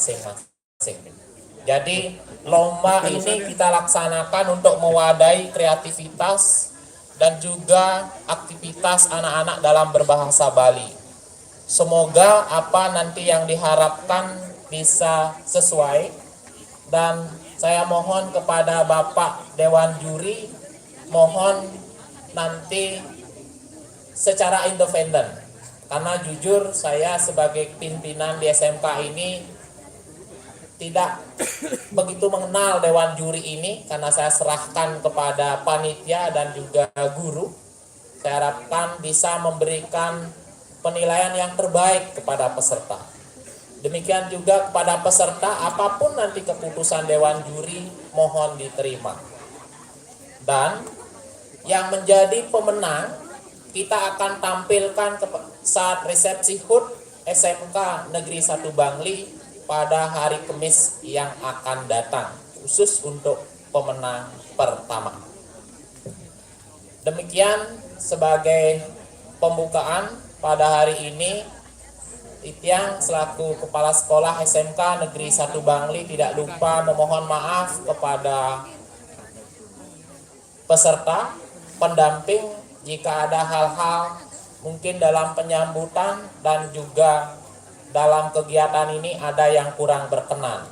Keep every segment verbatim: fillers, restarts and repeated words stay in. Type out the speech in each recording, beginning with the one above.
masing-masing. Jadi, lomba ini kita laksanakan untuk mewadai kreativitas dan juga aktivitas anak-anak dalam berbahasa Bali. Semoga apa nanti yang diharapkan bisa sesuai, dan saya mohon kepada Bapak Dewan Juri, mohon nanti secara independen, karena jujur, saya sebagai pimpinan di S M K ini tidak begitu mengenal Dewan Juri ini, karena saya serahkan kepada panitia dan juga guru. Saya harapkan bisa memberikan penilaian yang terbaik kepada peserta. Demikian juga kepada peserta, apapun nanti keputusan Dewan Juri, mohon diterima. Dan yang menjadi pemenang, kita akan tampilkan ke, saat resepsi HUT S M K Negeri satu Bangli pada hari Kamis yang akan datang, khusus untuk pemenang pertama. Demikian sebagai pembukaan pada hari ini. Titiang selaku Kepala Sekolah S M K Negeri satu Bangli tidak lupa memohon maaf kepada peserta, pendamping, jika ada hal-hal mungkin dalam penyambutan dan juga dalam kegiatan ini ada yang kurang berkenan.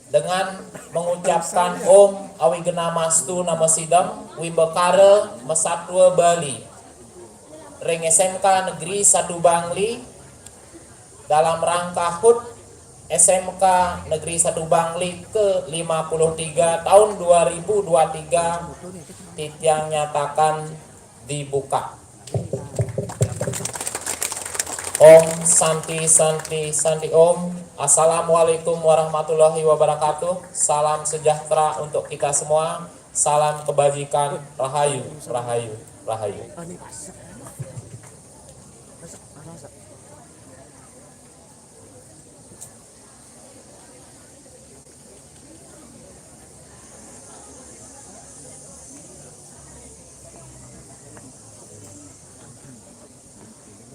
Dengan mengucapkan Om Awighnamastu Namo Sidham, Wimbakara Mesatwa Bali ring S M K Negeri satu Bangli dalam rangka HUT S M K Negeri satu Bangli ke lima puluh tiga tahun dua ribu dua tiga, titiang nyatakan dibuka. Om Santi, Santi, Santi Om. Assalamualaikum warahmatullahi wabarakatuh. Salam sejahtera untuk kita semua. Salam kebajikan. Rahayu, rahayu, rahayu.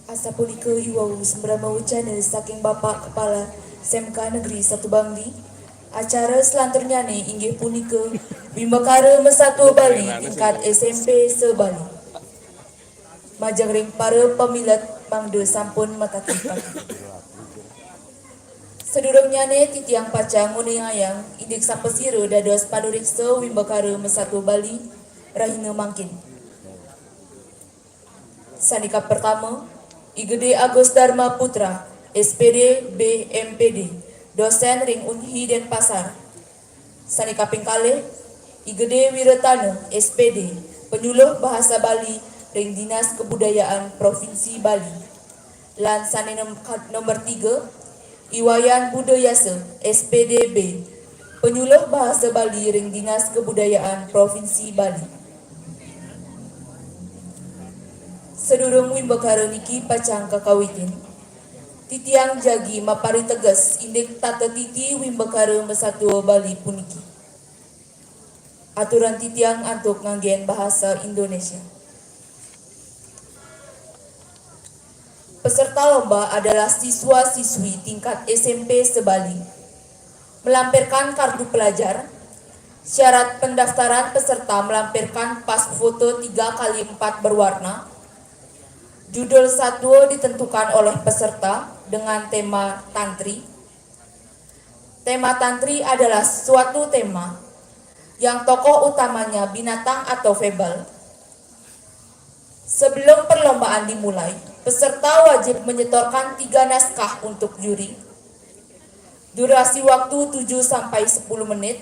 Asapunika iwau sumrama wecana saking Bapak Kepala S M K Negeri satu Bangli. Acara selanturnyane inggih punika Wimbakara Mesatwa Bali tingkat S M P se-Bali. Majeng ring para pamilet mangda sampun matati-pati. Sadurungnyane titiang pacang nguningayang indik sapasira dados panureksa Wimbakara Mesatwa Bali rahina mangkin. Sane kapertama, I Gede Agus Darma Putra, S P D, B M P D, dosen ring Unhi Denpasar. Sane kaping kalih, I Gede Wiratana, S P D, penyuluh bahasa Bali ring Dinas Kebudayaan Provinsi Bali. Lan sane nom-, nomor tiga, I Wayan Budayasa, S P D B, penyuluh bahasa Bali ring Dinas Kebudayaan Provinsi Bali. Sadurung wimbakara niki pacang kakawitin, titiang jagi mapariteges indik tata titi Wimbakara Mesatwa Bali puniki. Aturan titiang antuk nganggen bahasa Indonesia. Peserta lomba adalah siswa-siswi tingkat S M P se-Bali. Melampirkan kartu pelajar, syarat pendaftaran peserta melampirkan pas foto tiga kali empat berwarna. Judul satwa ditentukan oleh peserta dengan tema tantri. Tema tantri adalah suatu tema yang tokoh utamanya binatang atau fabel. Sebelum perlombaan dimulai, peserta wajib menyetorkan tiga naskah untuk juri. Durasi waktu tujuh sampai sepuluh menit.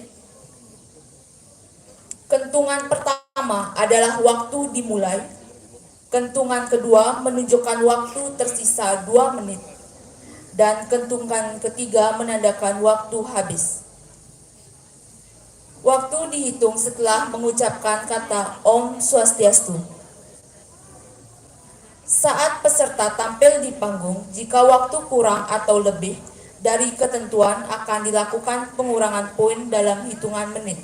Kentungan pertama adalah waktu dimulai. Kentungan kedua menunjukkan waktu tersisa dua menit. Dan kentungan ketiga menandakan waktu habis. Waktu dihitung setelah mengucapkan kata Om Swastiastu. Saat peserta tampil di panggung, jika waktu kurang atau lebih dari ketentuan, akan dilakukan pengurangan poin dalam hitungan menit.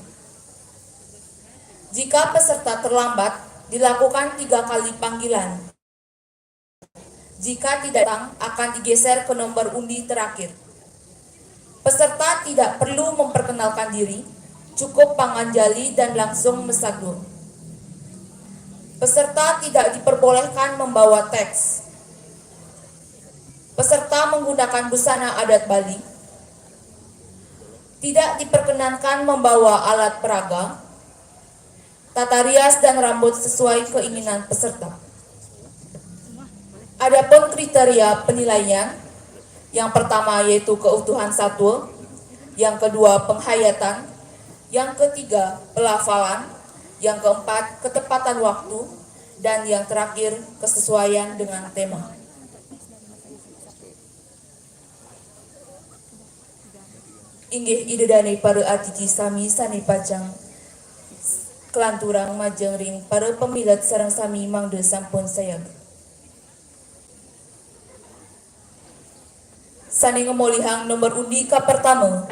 Jika peserta terlambat, dilakukan tiga kali panggilan. Jika tidak datang, akan digeser ke nomor undi terakhir. Peserta tidak perlu memperkenalkan diri, cukup panganjali dan langsung mesagdo. Peserta tidak diperbolehkan membawa teks. Peserta menggunakan busana adat Bali. Tidak diperkenankan membawa alat peraga, tata rias dan rambut sesuai keinginan peserta. Adapun kriteria penilaian, yang pertama yaitu keutuhan satua, yang kedua penghayatan, yang ketiga pelafalan, yang keempat ketepatan waktu, dan yang terakhir kesesuaian dengan tema. Inggih Ida dané para atiti sami sané pacang kalanturang majeng ring para pamilet sareng sami mangda sampun sayaga. Sané ngemolihang nomor undi kapertama,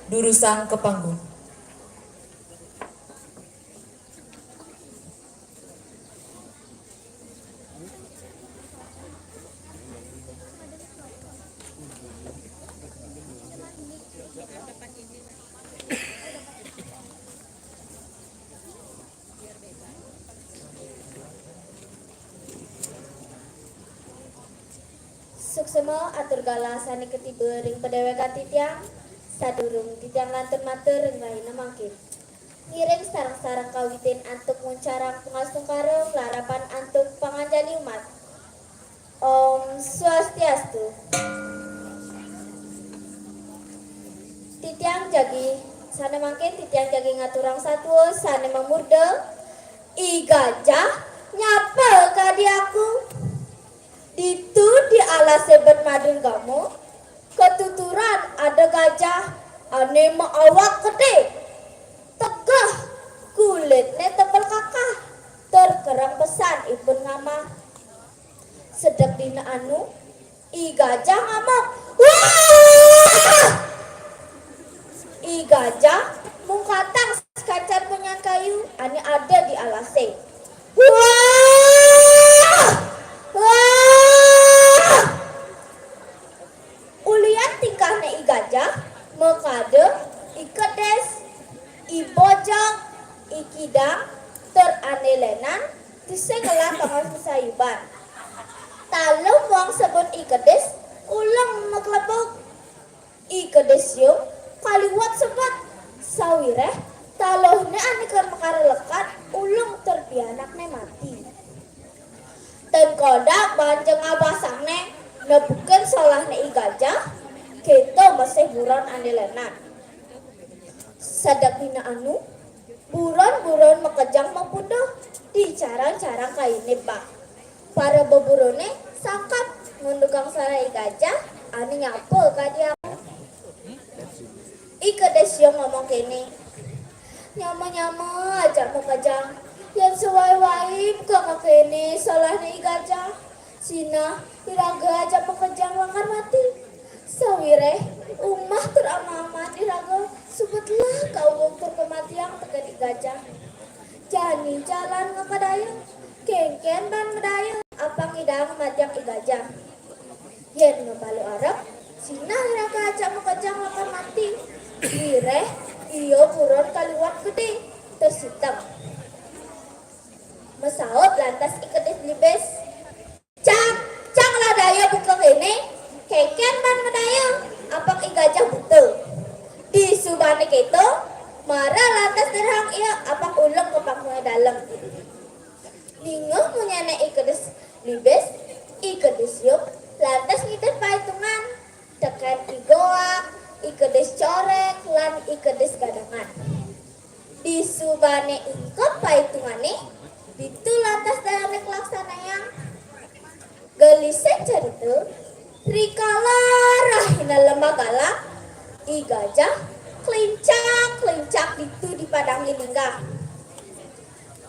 durusang ka panggung. Suksma atur galah sané katiba ring padéwékan titiang, sadurung titiang lantur matur ring rahina mangkin. Ngiring sareng-sareng kawitin antuk nguncarang pangastungkara malarapan antuk panganjali umat. Om Swastiastu. Titiang jagi, sané mangkin titiang jagi ngaturang satua sané mamurda, I Gajah nyapa kadi aku. Ditu di alasé Betmadun Gama, katuturan ada gajah ané maawak gedé, tegeh, kulitné tebel kakah, tur kereng pesan ipun ngamah. Sedek dina anu, I Gajah ngamuk. Wah! I Gajah mungkatang sakancan punyan kayu ané ada di alasé. Wah! Wah! Ulian tingkahné I Gajah, makada I Kedis, I Bojog, I Kidang, tur ané lénan, tusing ngelah tongos masayuban. Taluh muang sebun I Kedis, uleng maglebug. I Kedis siung, kaliwat sebet. Sawiréh, taluhné ané kar mekara lekad, uleng tur pianakné mati. Tengkorak baan jengabasangné, nepukin solahné I Gajah, kéto masih buron ané lénan. Sedek dina anu, buron-buron makejang mapunduh di carang-carang kayuné bah. Para beburoné sangkep ngundugang solah I Gajah, ané nyapa kadi apa. I Kedis siung ngomong kéné, "Nyama-nyama ajak makejang, yén sawai-wai buka kakéné solahné I Gajah. Sinah iraga ajak makejang lakar mati. Sawiréh umah tur ama-aman iraga suba telah kaulung tur kamatiang tekén I Gajah. Jani jalan ngakadaya, kénkén ban madaya apang nyidang matiang I Gajah. Yén mabalu arep, sinah iraga ajak makejang lakar mati." Wiréh ia buron kaliwat gedé, tur siteng. Masaut lantas I Kedis Libis, "Cang, cang lah daya buka kéné, kénkén ban madaya, apang I Gajah buta." Disubané kéto, mara lantas nirehang ia apang uleng ka pangkungé dalem. Ningeh munyinné I Kedis Libis, I Kedis siung lantas ngidih paitungan tekén I Goak, I Kedis Corék, lan I Kedis Gadangan. Disubané ingkep paitungané, ditu lantas dayané kalaksanayang. Gelising carita, rikala rahina Lembah Galang, I Gajah klincak-klincak ditu di padangé linggah.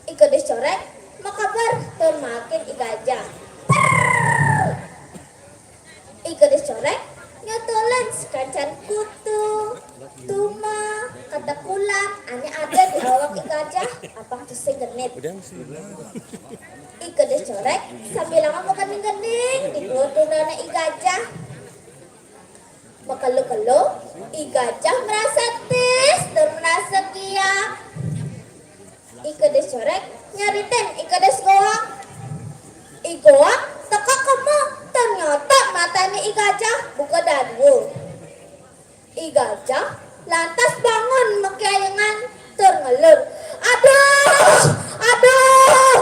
I Kedis Corék makaber tur maakin I Gajah. Prrrr! I Kedis Corék nyotolin sakancan kutu, tuma, katekulan ané ada di awak I Gajah, apang tusing genit. I Kedis Corék sambilanga makening-kening di duur tundoné I Gajah. Makelo-kelo, I Gajah merasa tis tur merasa kiak. I Kedis Corék nyaritain I Kedis Goang. I Goang teka kema tur nyotot matané I Gajah buka dadua. I Gajah lantas bangun makiayengan tur ngelun, "Aduh! Aduh!"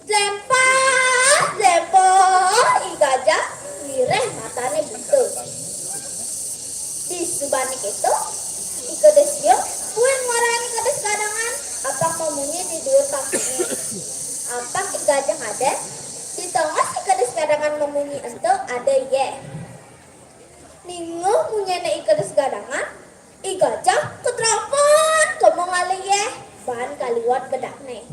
Jlempah, jlempah, I Gajah wiréh matané buta. Disubané kéto, I Kedis Siung buin ngorahang I Kedis Gadangan apang mamunyi di duur pangkungé. Apang I Gajah ngadén, di tongos I Kedis Gadangan mamunyi ento ada yéh. Ningeh munyiné I Kedis Gadangan, I Gajah ketropot kema ngalih yéh baan kaliwat bedakné.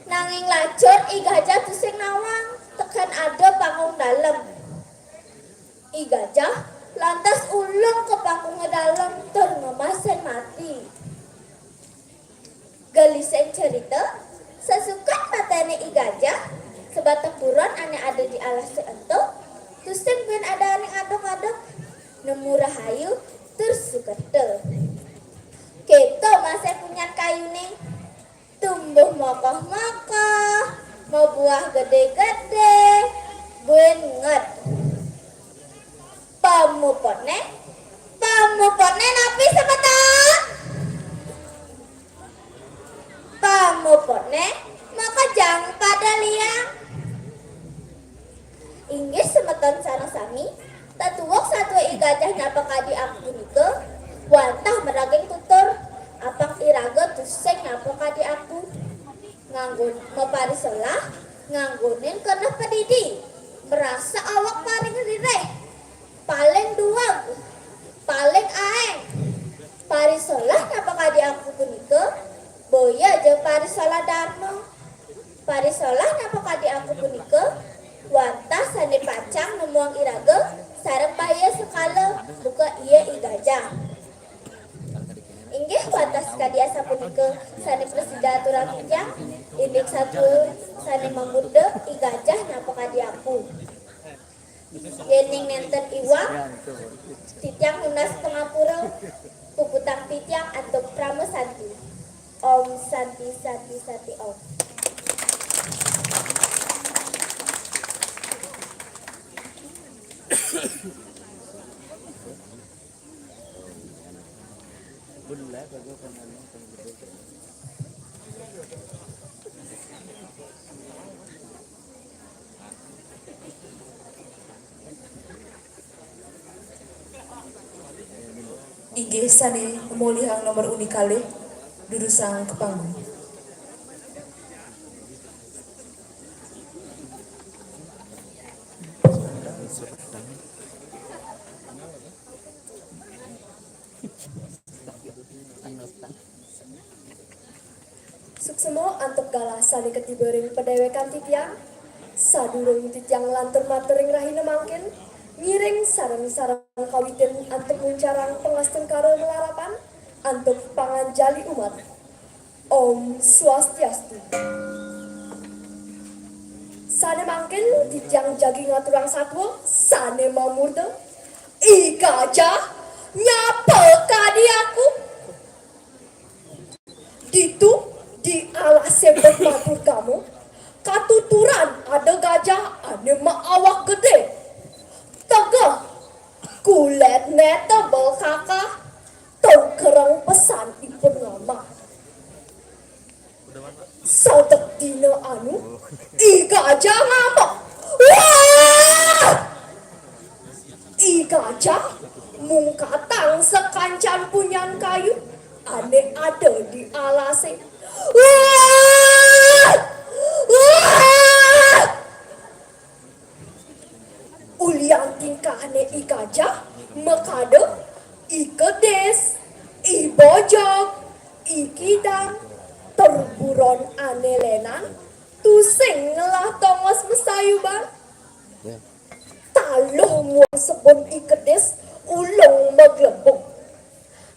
Nanging lacur I Gajah tusing nawang tekén ada pangkung dalem. I Gajah lantas ulung ka pangkungé dalem tur ngemasin mati. Gelising cerita, sasukan matiné I Gajah, sebatang buron ané ada di alasé ento, tusing buin ada ané ngaduk-aduk, nemu rahayu tur sukerta. Kéto masih punyan kayuné, tumbuh mokoh-mokoh, mabuah gedé-gedé, buin nget. Pamuputné, pamuputné napi semeton? Pamuputné makejang pada liang. Inggih semeton sareng sami, tetuek satua I Gajah nyapa kadi aku punika wantah meraging tutur, apang iraga tusing nyapa kadi aku. Nganggon maparisolah, nganggonin keneh padidi, merasa awak paling ririh, paling dueg, paling aéng. Parisolah nyapa kadi aku punika, boya ja parisolah darma. Parisolah nyapa kadi aku punika, wantah sané pacang nemuang iraga sareng baya sekala, buka ia I Gajah. Inggih wantah sakadi asapunika sané prasida aturang titiang, indik satua sané mamurda I Gajah nyapa kadi aku. Yéning nénten iwang, titiang nunas pangapura, puputang titiang antuk Parama Santi. Om Santi, Santi, Santi, Om. Inggih sané molihang nomor undi kalih, durusang ka panggung. Suksma antuk galah sané katiba ring padéwékan titiang, sadurung titiang lantur matur ring rahina mangkin, ngiring sareng-sareng kawitin antuk nguncarang pangastungkara malarapan antuk panganjali umat. Om Swastiastu. Sané mangkin titiang jagi ngaturang satua sané mamurda I Gajah nyapa kadi aku. Ditu di alasé Betmadurgama, katuturan ada gajah ané maawak gedé. Tegeh, kulitné tebel kakah, tur kereng pesan ipun ngamah. Sedek dina anu, I Gajah ngamuk. Wah! I Gajah mungkatang sakancan punyan kayu ané ada di alasé. Wah! Wah! Ulian tingkahné I Gajah makada, I Kedis, I Bojog, I Kidang, tur buron ané lénan, tusing ngelah tongos masayuban. Taluh muang sebun I Kedis ulung maglebug.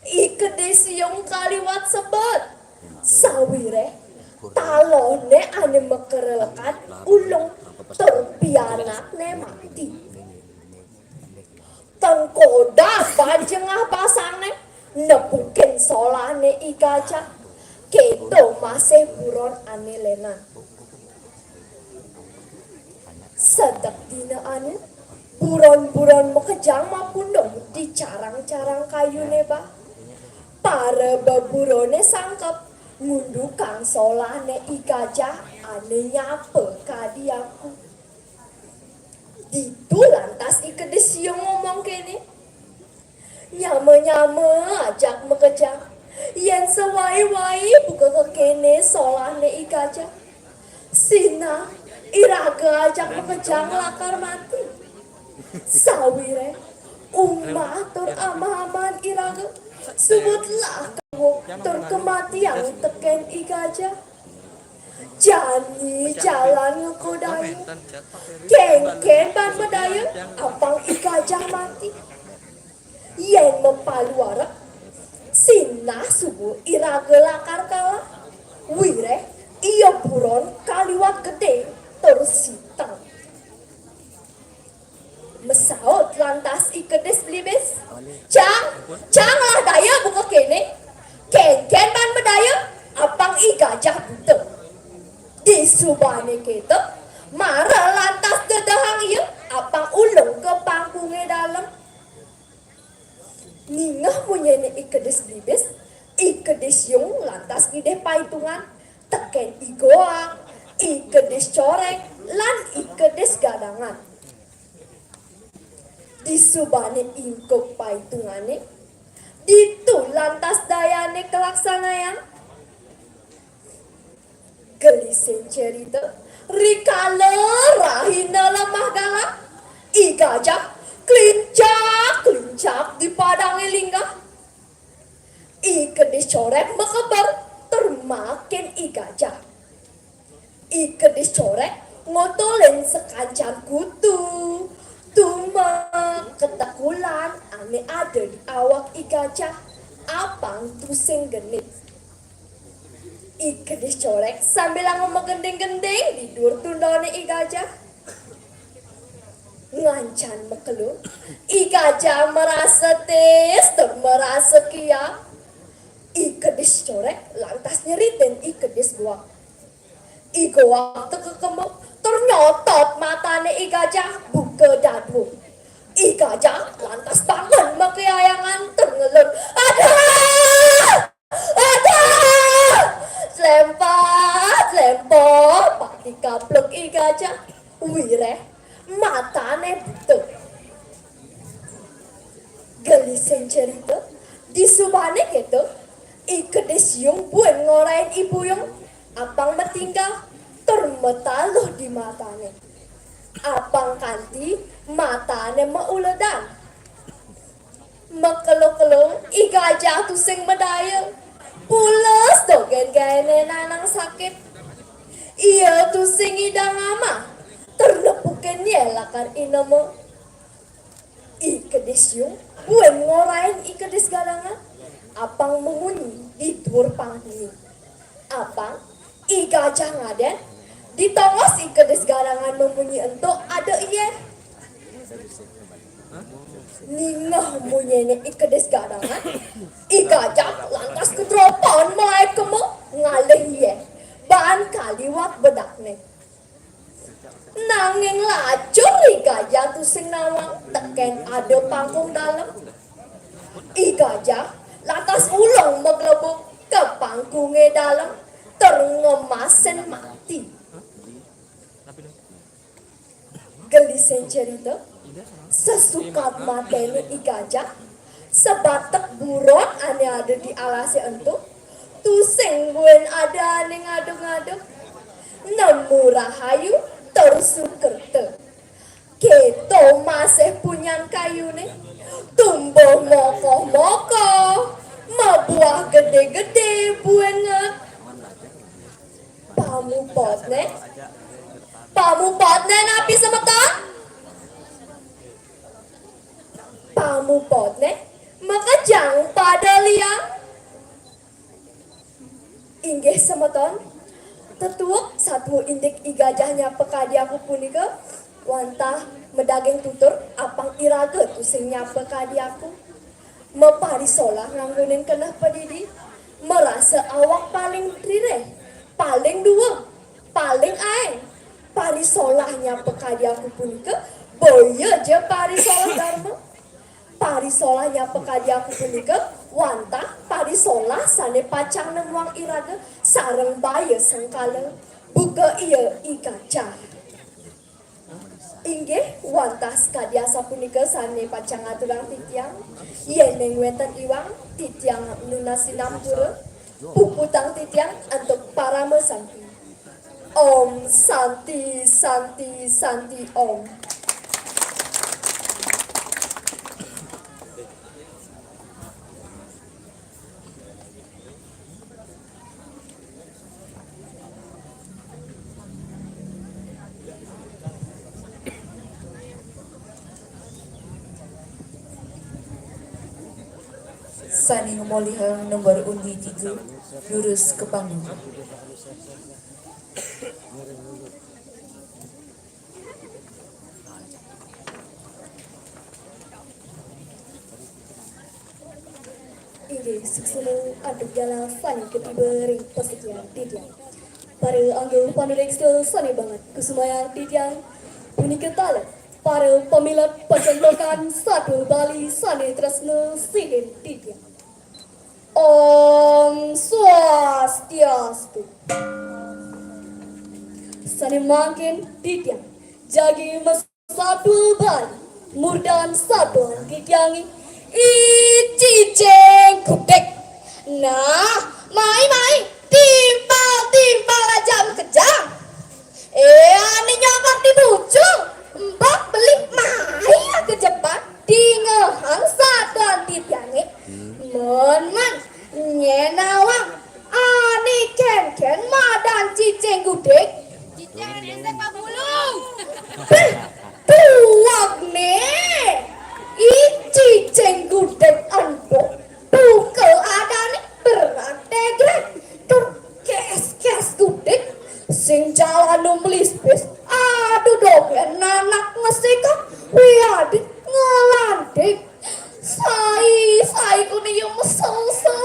I Kedis Siung kaliwat sebet. Sawiréh, makerelekan ulung tur pianakné mati. Tengkodak baan jengah basangné nepukin solahné I Gajah. Kéto masih buron ané lénan. Sedek dina anu, buron-buron makejang mapundung di carang-carang kayuné bah. Para beburoné sangkep ngundukang solahné I Gajah ané nyapa kadi aku. Ditu lantas I Kedis Siung ngomong kéné, "Nyama-nyama ajak makejang. Yén sawai-wai buka kéné solahné I Gajah. Sinah iraga ajak makejang lakar mati. Sawiréh umah tur amah-amahan iraga subut lakar tur kamatiang tekén I Gajah. Jani jalan ngakodaya. Kénkén baan madaya, apang I Gajah mati. Yén mapalu arep, sinah suba iraga lakar kalah. Wiréh ia buron kaliwat gedé tur siteng." Masaut lantas I Kedis Blibis, "Cang, cang lah daya buka kéné. Kénkén baan madaya, apang I Gajah buta." Disubané kéto, mara lantas dedehang ia, apang ulung ka pangkungé dalem. Ningeh munyiné I Kedis Blibis, I Kedis Siung lantas ngidih paitungan tekén I Goak, I Kedis Corék, lan I Kedis Gadangan. Disubané ingkug paitungané, ditu lantas dayané kalaksanayang. Gelisin carita, rikala rahina lemah galah, I Gajah klincak-klincak di padangé linggah. I Kedis Corék makeber tur maakin I Gajah. I Kedis Corék ngotolin sakancan kutu, tumek, katekulan ané ada di awak I Gajah, apang tusing genit. I Kedis Corék sambilanga magending-gending di duur tundoné I Gajah. Ngancan makelo, I Gajah marasa tis tur marasa kiap. I Kedis Corék lantas nyeritain I Kedis Goak. I Goak teka kema tur nyotot matané I Gajah buka dadua. I Gajah lantas bangun makiayangan tur ngelun, "Aduh! Aduh!" Tlempat, tlempat, pati kaplek I Gajah. Wiréh matané buta. Gelisin carita, disubané kéto, I Kedis Siung buin ngorahin I Buyung, apang matinggah tur mataluh di matané. Apang kanti matané mauledan. Makelo-kelo, I Gajah tusing madaya. Pules dogén gaéné nanang sakit. Ia tusing ngidang amah, tur nepukin ia lakar inema. I Kedis Siung buin ngorahin I Kedis Gadangan, apang mamunyi di duur pangkungé. Apang I Gajah ngadén, di tongos I Kedis Gadangan mamunyi ento ada ia. Ningeh munyiné I Kedis Gadangan, I Gajah lantas kedropon malaib kema ngalih ia, baan kaliwat bedakné. Nanging lacur I Gajah tusing nawang tekén ada pangkung dalem. I Gajah lantas ulung maglebug ka pangkungé dalem tur ngemasin mati. Gelisin carita, sasukat matiné I Gajah, sabatek buron ané ada di alasé ento, tusing buin ada ané ngadug-ngadug. Nemu rahayu tur sukerta. Kéto masih punyan kayuné, tumbuh mokoh-mokoh, mabuah gedé-gedé buin nge-, pamuputné. Pamuputné napi semeton? Pamuputné makejang pada liang. Inggih semeton, Tetuek sapuh indik I Gajah nyapa kadi aku punika, wantah madaging tutur, apang iraga tusing nyapa kadi aku. Maparisolah nganggonin keneh padidi, marasa awak paling ririh, paling duweg, paling aeng. Parisolah nyapa kadi aku punika, boya ja parisolah darma. Parisolah nyapa kadi aku punika, wantah parisolah sane pacang nemuang iraga sareng baya sengkala. Buka ia I Gajah. Inggih, wantah sakadi asapunika sane pacang aturang titiang. Yening wenten iwang, titiang nunas sinampura. Puputang titiang antuk parama santi. Om Santi, Santi, Santi, Om. Sane ngamolihang nomor undi tiga, durus ka panggung. Inggih, suksma antuk galah sane katiba ring pasekian titiang. Para angga panureksa sane banget kusumayang titiang, punika taler para pamilet pacentokan Satua Bali sane tresna sihin titiang. Om Swastiastu. Sane mangkin titiang jagi Satua Bali, murdan satuan titiange, I Cicing Gudik. Nah, mai, mai, timpal-timpal aja makejang. Eh, ane nyokot di bucu, mbok beli mai akejepan, dingehang satuan titiange. Men, men, nyen nawang, ane kenken madan Cicing Gudik. Cicing resek pabulu. Beh, tuak ne. I Cicing Gudik ento. Buka adane berat tegrek. Tur kes-kes Gudik. Sing jalan nu melispis. Aduh dogen anak ngesikap. Wiadin ngelandik. Sai, sai kone ya mesel-sel.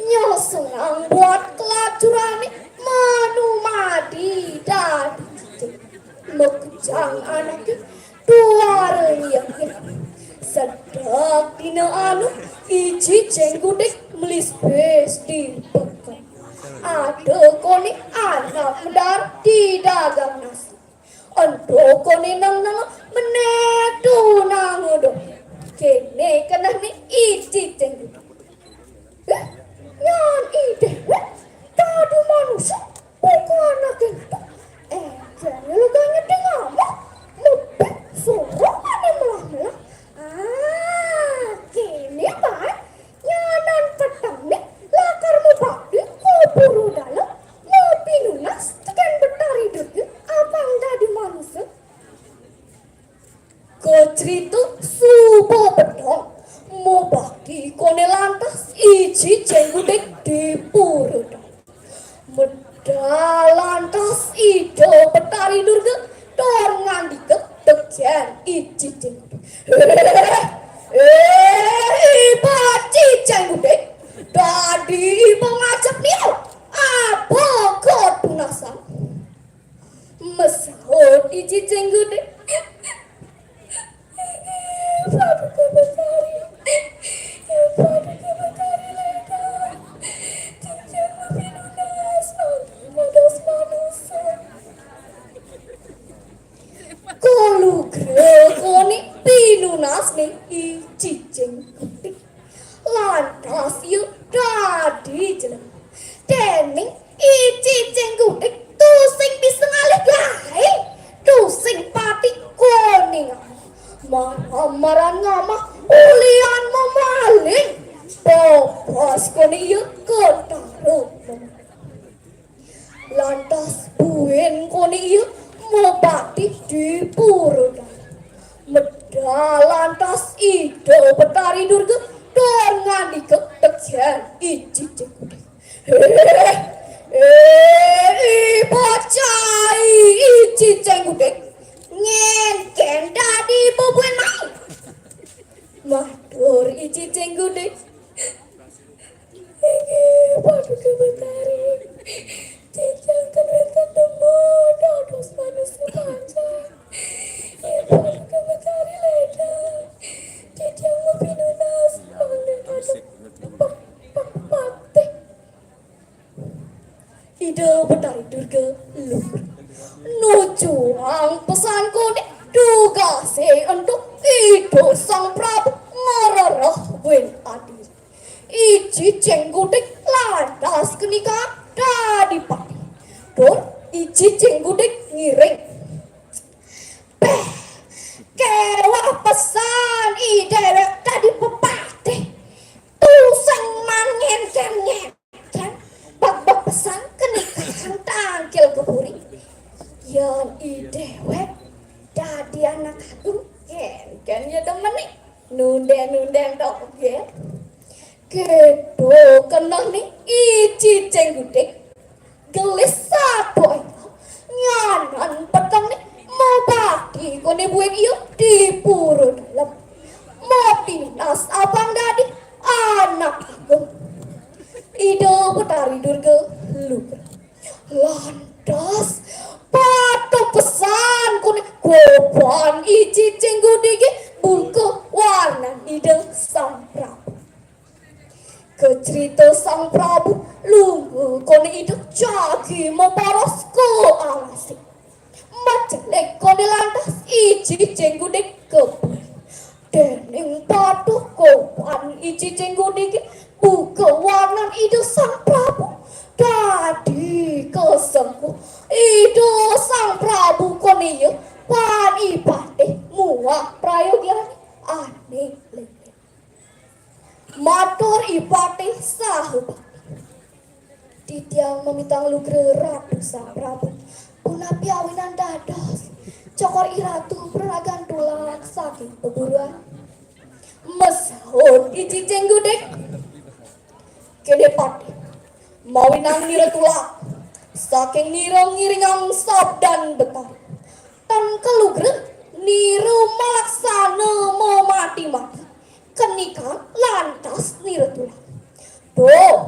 Nyelsenang buat kelacurane manumadi dadi titik. Makejang anake tuara nyiangin. Sedek dina anu, I Cicing Gudik melispis di peken. Ada kone anak medar di dagang nasi. Ento kone nang-nang menek tunang uduh. Kene kenehne I Cicing Gudik. Eh, nyan I Dewek dadi manusa, bukan anake ento. Eh, kene legane dingama, mebek sorong ane melah-melah. Ah, kene bae nyanan petengné lakar mabakti ka pura dalem, mapinunas tekén Betari Durga apang dadi manusa. Kacrita suba peteng, mabakti koné lantas I Cicing Gudik di pura dalem. Medal lantas Ida Betari Durga tur ngandika tekén I Cicing Gudik. "Héh, héh, iba Cicing Gudik, dadi iba ngajep niru, aba katunasan." Masaut I Cicing Gudik. Paduka Betari. Paduka Betari Léda. Cicing mapinunas, mapinunas manusa. Kalugra koné pinunasné I Cicing Gudik. Lantas ia dadi jelema. Déning I Cicing Gudik tusing bisa ngalih gaé, tusing pati koné ngamah. Maram-maran ngamah ulian mamaling. Bobos koné ia ketara. Lantas buin koné ia mabakti di pura dalem. Medal lantas Ida Betari Durga tur ngandika tekén I Cicing Gudik. "Héh, Eh, bocah, I Cicing Gudik. Ngénkén dadi bebuin mai. Matur I Cicing Gudik. Inggih, Paduka Betari. Titiang ten wénten tembung dados manusa panjak. Inggih, Paduka Betari ledang. Titiang mapinunas mangda dados pang-, pang-, patih. Ida Betari Durga lugra. Nujuang pesan koné dugasé ento Ida Sang Prabu ngrereh buin adiri. I Cicing Gudik lantas kenikan dadi patih. Tur I Cicing Gudik ngiring. Béh, kéweh pesan I déwék dadi pepatih. Tusing mangén-kén-ngén. Kan, bak-bak pesan kenikan tangkil ka puri. Yén I déwék dadi anak agung, kén-kén ya demen né. Nundén-nundén togel. Kéto kenehné I Cicing Gudik. Gelis satua ento, nyanan petengné mabakti koné buin ia di pura dalem. Mapinunas apang dadi anak agung. Ida Betari Durga lugra. Lantas, patut pesan koné goban I Cicing Gudiké buka warnan Ida Sang Prabu. Kacerita Sang Prabu, lunga koné Ida jagi maparas ka alasé. Macelik koné lantas I Cicing Gudik ka puri. Déning patut goban I Cicing Gudiké buka warnan Ida Sang Prabu dadi kasengguh. Ida Sang Prabu koné ia pan I Patih muah prayogiané ané lélé. Matur I Patih saha patih. Titiang mamitang lugra Ratu Sang Prabu. Punapi awinan dados Cokor I Ratu praragan tulak saking paguruan? Masaut I Cicing Gudik. Kéné patih. Mawinan nira tulak. Saking nira ngiringang sabdan Betari. Tan kalugra nira malaksana mamati-mati. Kenikan lantas nira tulak. Duh,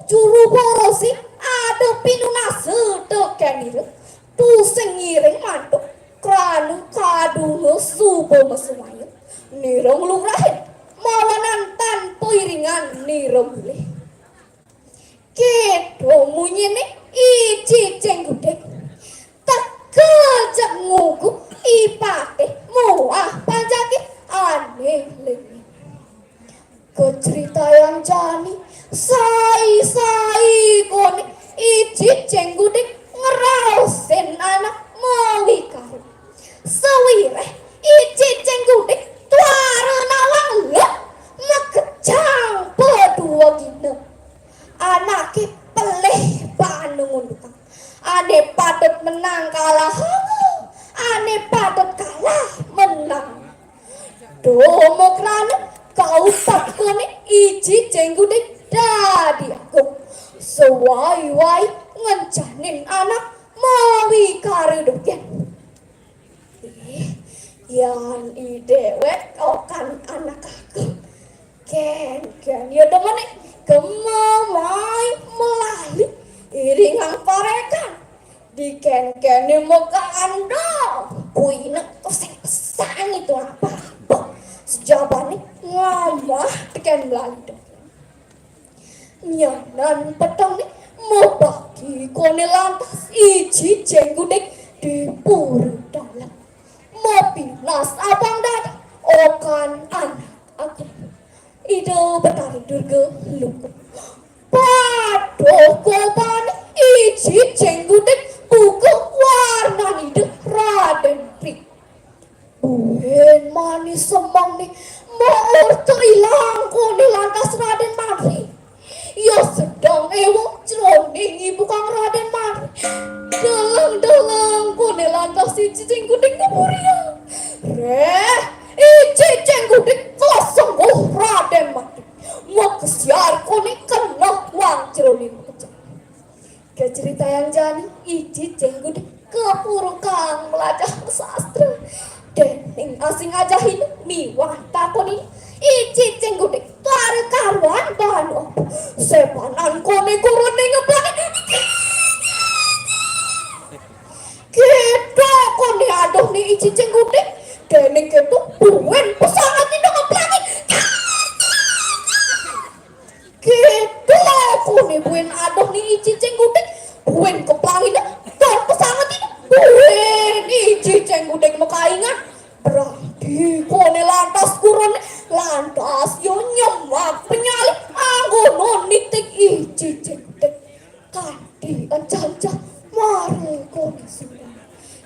juru borosé ada pinunasa tekén nira. Tusing ngiring mantuk krana kadunga suba masemaya. Nira nglugrahin mawanan tanpa iringan nira mulih. Kéto munyiné I Cicing Gudik. Teka jeg ngugu I Patih muah panjaké ané lélé. Kacritayang jani, sai-sai koné I Cicing Gudik ngraosin anak mawikara. Sawiréh I Cicing Gudik tuara nawang lek makejang padua gina. Anaké pelih bana ngundukang. Ané patut menang kalah, ané patut kalah menang. Duh, makrana kaupet koné I Cicing Gudik dadi agung. Sawai-wai ngencanin anak mawikara dogén. Ih, yan I déwék okan anak agung. Kén-kén ya demené gema mai melali iringang parekan. Dikén-kéné makaanda, buina tusing pesan itu apa-apa. Sajabané ngamah tekén melali dogén. Nyanan petengné mabakti koné lantas I Cicing Gudik di pura dalem. Mapinunas apang dadi okan anak agung. Ida Betari Durga lugra. Paduh gobané I Cicing Gudik buka warnan Ida Radén Tri. Buin mani semengné maurta ilang koné lantas Radén Mantri. Ia sedeng éwa jroning ibukang Radén Mantri. Deleng-deleng koné lantas I Cicing Gudik ngeburiang. Réh, I Cicing Gudik kasengguh Radén Mantri. Makesiar koné keneh wang jroning pecak. Kecri Jani I Cicing Gudik kepurukang melajah sastra. Dening asing ajahin miwah takonin, I Cicing Gudik kare-karuan baan apa. Sepanan kone gurune ngeplangin. Gitu kone adohne I Cicing Gudik. Dening gitu buin pesangetine ngeplangin. Gitu kone buin adohne I Cicing Gudik. Buin keplangine tur pesangetine. Buin I Cicing Gudik makaingan. Berarti kone lantas gurune lantas ya nyemak penyalip anggonane nitik I Cicing Gudik. Kanti encan-encan mara kondisine.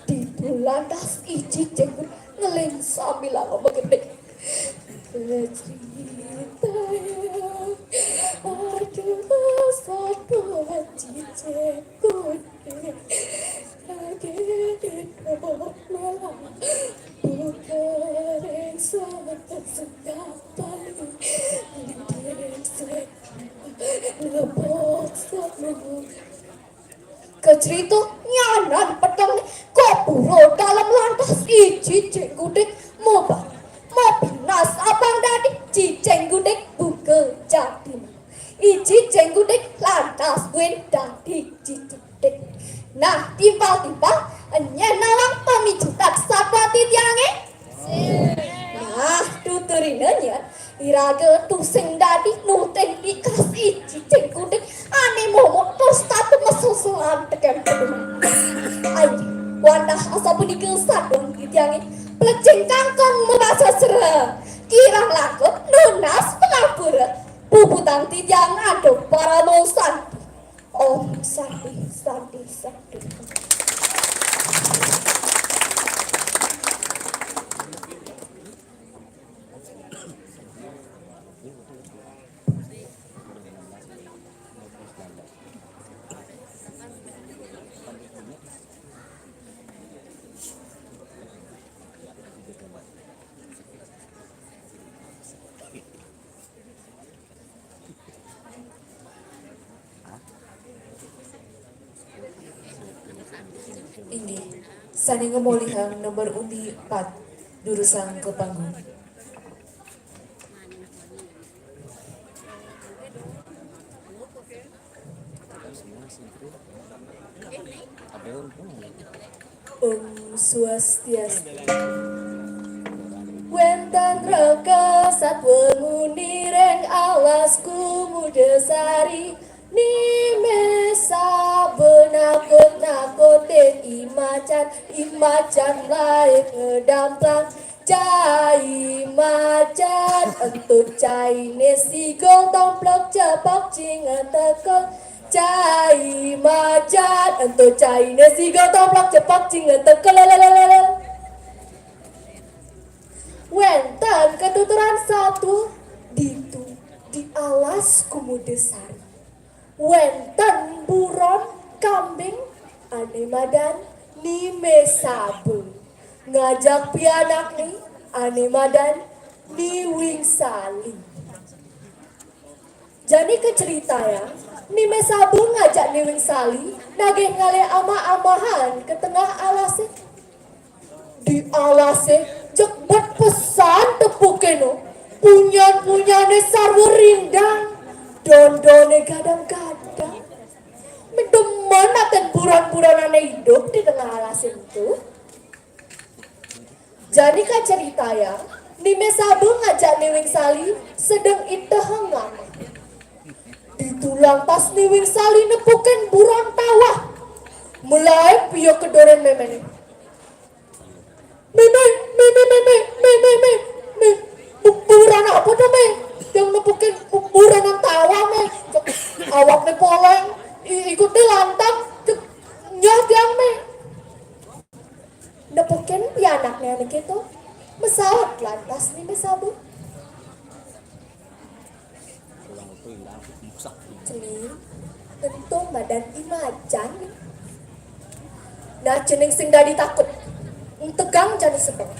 Ditu lantas I Cicing ngeling sambilanga magending. Cerita ya, aduh, satu Cicing Gudik. Lagi di malam, buka ring satu sekapan, ring satu. Kacerita nyanan peteng, kok pura dalem lantas I Cicing Gudik mobah. Mobinas abang dadi Cicing Gudik buka jati. I Cicing Gudik lantas buin dadi Cicing Gudik. Nah, timpal-timpal, nyen nawang pamicutan satwa titiange. Nah, tuturina nyen, iraga tusing dadi nutin ikas I Cicing Gudik ane momot tur setata mesusulan teken peduman. Ayo, wantah asapunika satwa titiange, plecing kangkung mabasa sera, kirang langkung nunas pangapura, puputang titiang antuk parama santi. Om Santi, Santi, Santi. Inggih, sane ngemolihang nomor undi empat, durusang ka panggung. Om Swastiastu. Wenten raka satwa muni ring alas Kumudasari, nime saba nakut-nakutin I Macan, I Macan lae ngadamplang. Cai macan, ento caine siga tomplok cepok cinga tekul. Cai macan, ento caine siga tomplok cepok cinga tekul. Wenten katuturan satwa ditu di alas Kumudasari. Wenten buron kambing ane madan Nime Saba. Ngajak pianakne ane madan Ni Wingsali. Jani kaceritayang, Nime Saba ngajak Ni Wingsali nagih ngalih amah-amahan ka tengah alase. Di alase jekmet pesan tepukene, punyan-punyane sarwa rindang, dondone gadang-gadang. Demen aten buron-buronane idup di tengah alase ento. Jani kaceritayang, Nime Saba ngajak Ni Wingsali sedeng itehang ngamah. Ditu lantas Ni Wingsali nepukin buron tawah. Mulaib ia kedoren memene. Meme, meme, meme, meme, meme, meme. Bu-, buron apa to, Me? Yang nepukin bu-, buronan tawah, Me. Cek, awakne poleng, i-, ikute lantang, cek, nyah tiang, Me. Nepukin pianakne ane keto, masaut lantas Nime Saba. Cening, ento madan I Macan. Nah, cening sing dadi takut. Entegang jani sedeng.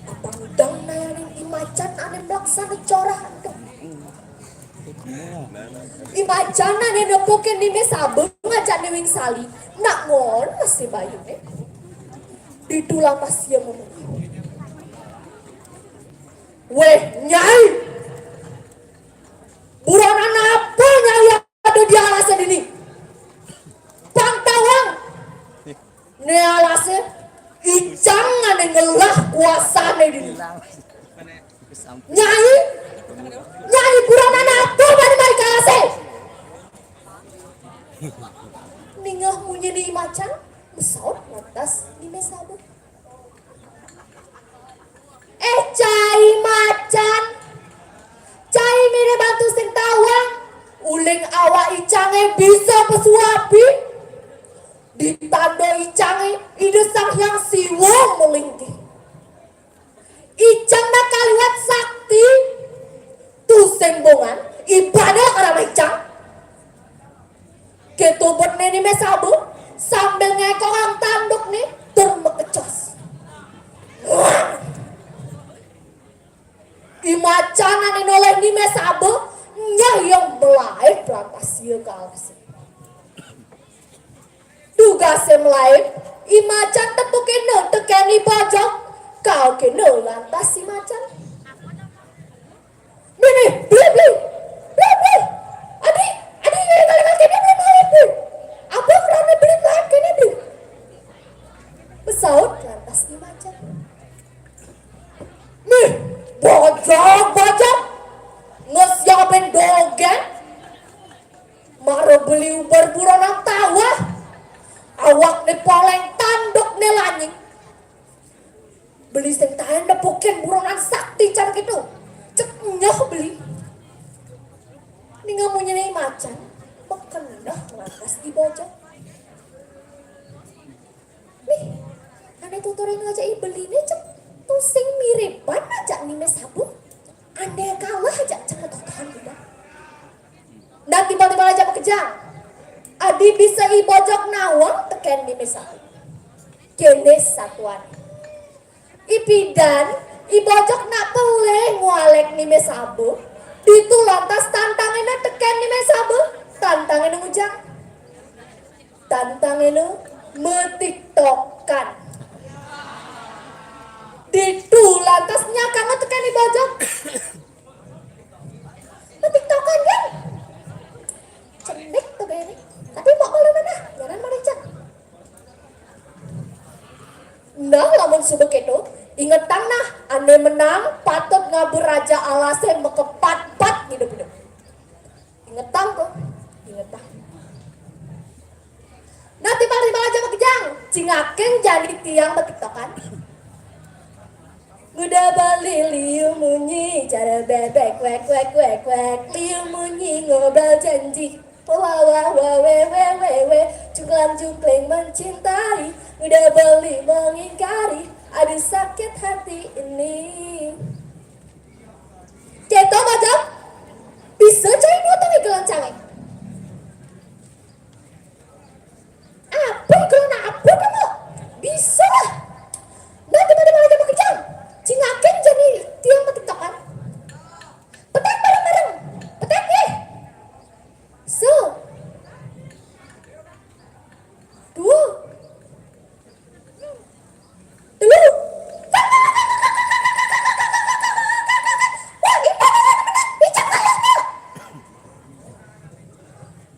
Apang dang nayanin I Macan ane malaksana corah ento. I Macan ane nepukin Nime Saba ngajak Cak Déwing Sali, nak ngon masih bayu, eh. Ditu lantas ia ngomong. Wéh, Nyai. Buronan apa Nyai ada di alasé dini? Pang tawang. Né alasé icang ané ngelah kuasané dini. Nyai, Nyai buronan apa bani mai ka alasé? Ningeh munyiné I Macan, masaut lantas Ni Mé Sabuh. Eh, cai macan. Cai mirib batu sing tawang. Uling awak icangé bisa pesu api. Ditanda icangé Ida Sang Hyang Siwa malinggih. Icang nak kaliwat sakti. Tusing bongan, ibadah karana icang. Kéto betné Ni Mé Sabuh sambil ngékongang tandukné tur makecos. I Macan ané noléh Ni Mé Sabuh nyah ia malaib lantas ia ka alasé. Dugasé malaib, I Macan tetukéna tekén I Bojog, kaokéna lantas I Macan. Beli, beli, beli, beli, beli. Adi, adi, kali-kali kéné beli malaib, beli. Apa krana beli malaib kéné, beli? Pesaut lantas I Macan. Nih, Bojog, Bojog. Ngesiapin dogén. Mara beli ubar buronan tawah. Awakné poléng, tandukné lanying. Beli sing taén nepukin buronan sakti cara kéto. Cék nyah beli. Ningeh munyiné I Macan, makeneh lantas I Bojog. Nih, ané tuturina ajak I Beli né cék tusing miriban ajak Ni Mé Sabuh. Andai kalah ajak cék totohan budak. Nah, timbal-timbal ajak makejang. Adi bisa I Bojog nawang tekén Ni Mé Sabuh. Kéné satuan. Ipidan, I Bojog nak pelih ngualék Ni Mé Sabuh. Ditu lantas tantangina tekén Ni Mé Sabuh. Tantangina ngujang. Tantangina matiktokan. Ditu lantas nyakanga tekén I Bojog. Matiktokan, kan? Cenik to gayané. Tapi mok malu manah, nyanan maricak. Nah, lamun suba kéto, ingetang nah, ané menang patut ngaba raja alasé makepatpat ngidup-idup. Ingetang to, ingetang. Nah, timbal-timbal ajak makejang, cingakin jani tiang matiktokan. Nguda beli liu munyi, cara bébék, wék, wék, wék, wék. Liu munyi ngobrol janji. Wah, wah, wah, wé, wé, wé, wé. Cungklang-cungkling mencintai. Nguda beli mengingkari. Aduh, sakit hati ini. Kéto, Bojog. Bisa cai nutupi gelancangé. Apa iku nak apa kamu? Bisa lah. Nah, tiba-tiba lagi makejang. Cingakin jani tiang matiktokan. Petek bareng-bareng. Petek, eh. So. Dua. Telu. Wah, ini menang. Icang kalah, Pak.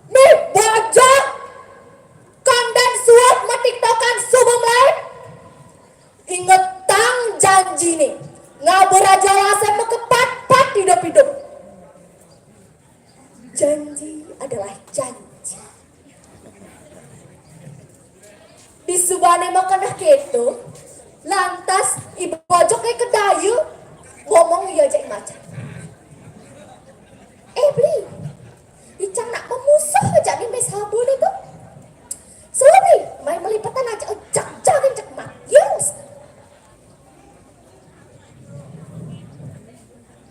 Nih, Bojog. Kondén suud matiktokan suba malaib. Ingetang janjiné. Ngaba raja alasé makepatpat idup-idup. Janji adalah janji. Disubané makeneh kéto, lantas I Bojog ké kedaya ngomong ia ajak I Macan. Eh, Bli, icang nak mamusuh ajak Ni Mé Sabuh né to. Suba, Bli, mai malipetan ajak, jak, jak, jak, mat. Yes.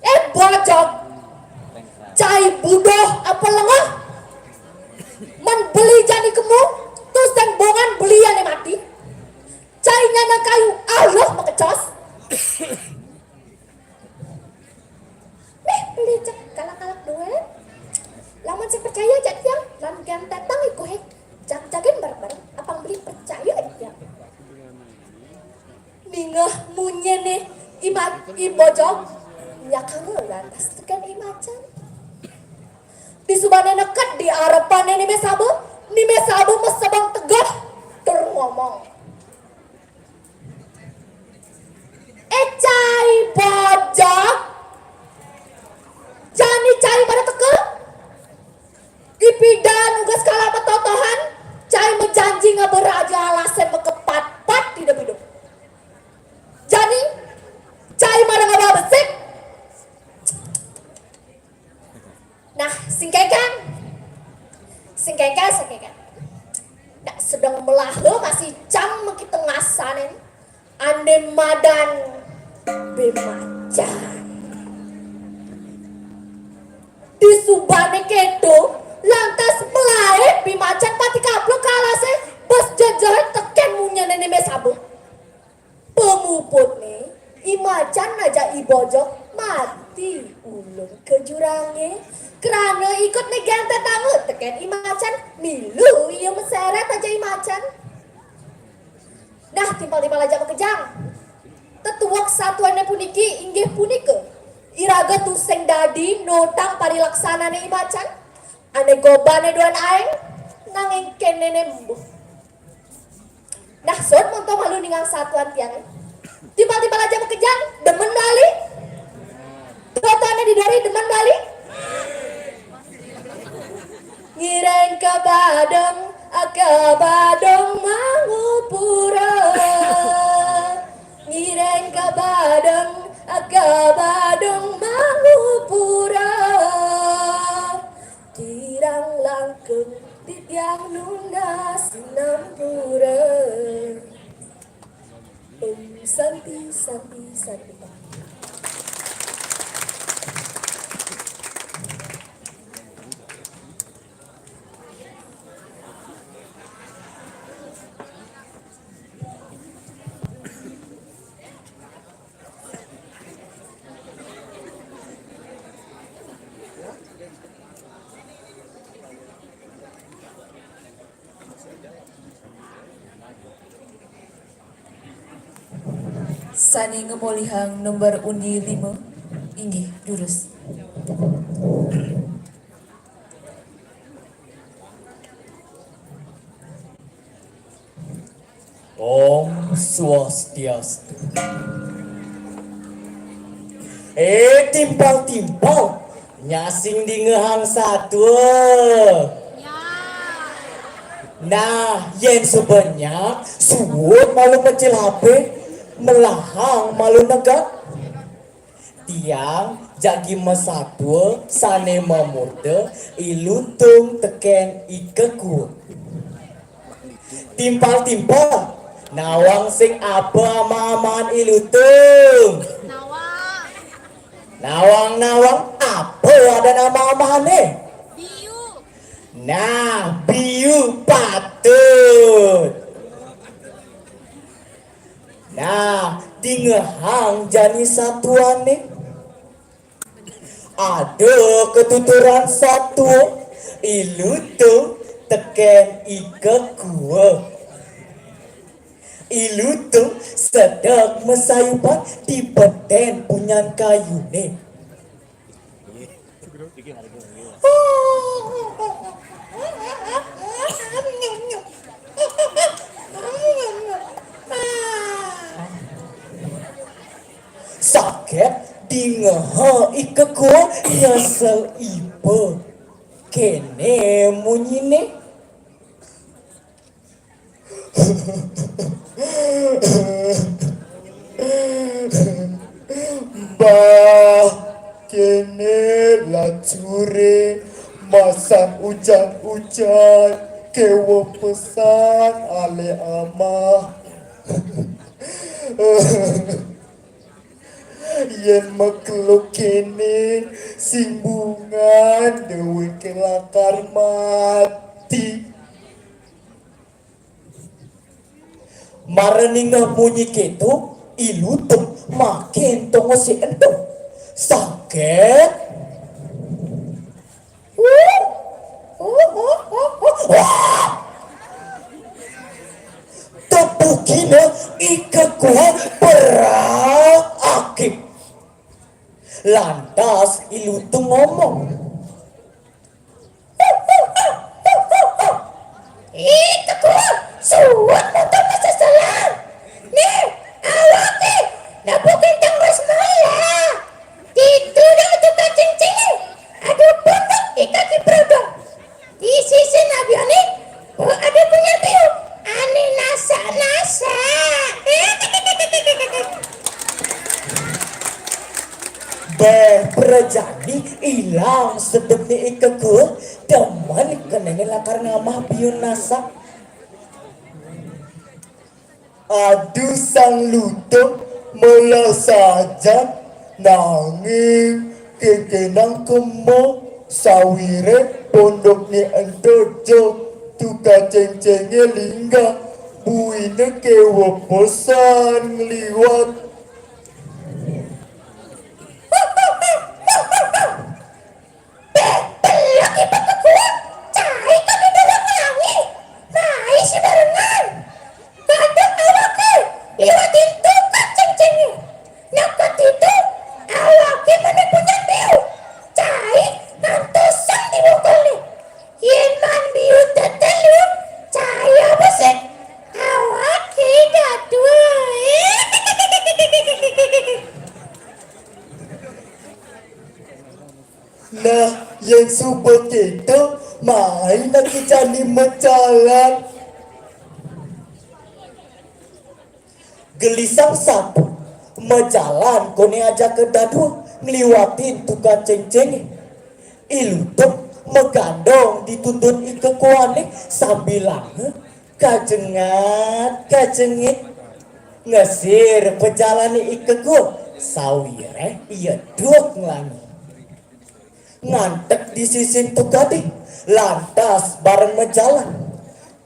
Eh, Bojog. Cai buduh apa lengeh? Mén beli jani kemu, tusing bongan beli ané mati. Cai nyana kayu aluh makecos. Nih, beli cék kalak-kalak duén. Lamun sing percaya jak tiang, lan gén tétang ikuhé. I Bojog nyakanga lantas tekén I Macan. Disubané neked di arepané Ni Mé Sabu, Ni Mé Sabu masebeng tegeh tur ngomong, "Éh, cai Bojog, jani cai pada teka? Ipidan ugas kala matotohan, cai majanji ngaba raja alasé makepatpat idep-idep. Jani cai pada ngaba besik?" Nah, sing kénkén. Sing kénkén, sing kénkén. Nah, sedeng melaha masih cang makita ngasané ané madan Bé Macan. Disubané kéto, lantas malaib Bé Macan pati kaplek ka alasé, bes jejehé tekén munyané Ni Mé Sabu. Pamuputné, I Macan ajak I Bojog mati ulung ka jurangé. Krana ikut né gentet tangga tekén I Macan, milu ia maseret ajak I Macan. Nah, timpal-timpal ajak makejang. Tetuek satuané puniki inggih punika iraga tusing dadi notang parilaksanané I Macan. Ané gobané duan aéng, nanging kéné né embuh. Nah, suud monto malu ningal satuan tiangé. Timpal-timpal ajak makejang, demen bali. Totoané di dori, demen bali. Ngiring ka Badung, ka Badung mangupura. Ngiring ka Badung, ka Badung mangupura. Kirang langkung titiang nunas nampura. Om Santi, Santi, Santi. Sané ngamolihang nomor undi lima, inggih, durus. Om Swastiastu. Éh, timpal-timpal, nya sing dingehang satua. Nah, yén suba nya, suud malu mecil hapé, melahang malu negak. Tiang jagi masatua sané mamurda I Lutung tekén I Kekua. Timpal-timpal, nawang sing apa amah-amahan I Lutung? Nawang. Nawang-nawang, apa adan amah-amahané? Biu. Nah, biu patut. Nah, dingehang jani satuané. Ada katuturan satua, I Lutung tekén I Kekua. I Lutung sedek masayupan di betén punyan kayuné. Saget dingeha I Kekua nyesel iba. Kéné munyiné. Bah, kéné lacuré masan ujan-ujan, kéweh pesan alih amah. Yén makelo kéné, sing bungan déwéké lakar mati. Mara ningeh munyi kéto, I Lutung makin tongosé ento. Saget. Tebukina I Kekua berak akib. Lantas I Lutung ngomong, "Ih, Kekué, suud muter maseselan. Nih, awaké nepukin tangga semala. Ditu dong tukang cingcingé. Ada pondok I Kaki Brodong. Di sisin abiané, oh, ada punyan biu ané nasak-nasak." Béh, prajani ilang sedepné I Kekué, demen kénéné lakar ngamah biu nasak. Aduh, Sang Lutung, melah sajan, nanging kékénang kema, sawiréh pondokné ento ja, tukang cingcingé linggah, buina kéweh pesan ngliwat. Béh, belek I Kekué, cai ka didorong langi, mai sibarengan. Ganteng awaké liwatin tukang cingcingé. Neked ditu, awaké menék punyan biu. Cai ngantosan di bungkulné. Yén maan biu tetelu, cai abesik, awaké dadua. Nah, yén suba kéto, mai nak jani majalan. Gelisang sapu, majalan koné ajaka dadua, ngliwatin tukang cingcingé. I Lutung magandong dituntun I Kekuané, sambilanga kajengat, kajengit. Ngesir pajalané I Kekué, sawiréh ia dueg nglangi. Nganteg di sisin tukadé, lantas bareng majalan.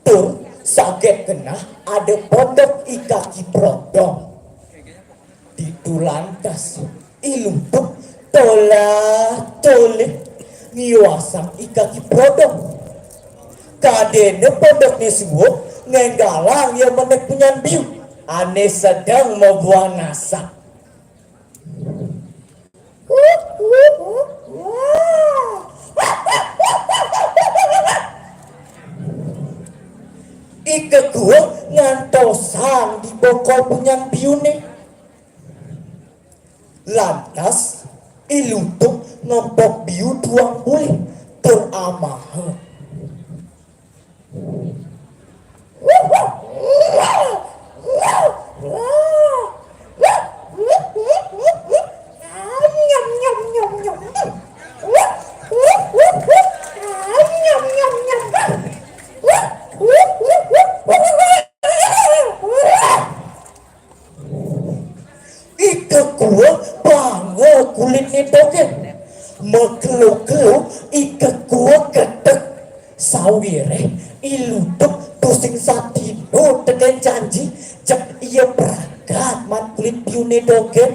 Tur saget genah ada pondok I Kaki Brodong. Ditu lantas I Lutung tolah-tolih ngiwasang I Kaki Brodong. Kadéna pondokné suud, ngénggalang ia menék punyan biu ané sedeng mabuah nasak. I Kekué ngantosang di bokol punyan biuné. Lantas, I Lutung ngempok biu duang bulih tur amaha. I Kekué banga kulitné dogén. Makelo-kelo I Kekué gedeg. Sawiréh I Lutung tusing sadina tekén janji, jeg ia pragat maan kulit biuné dogén.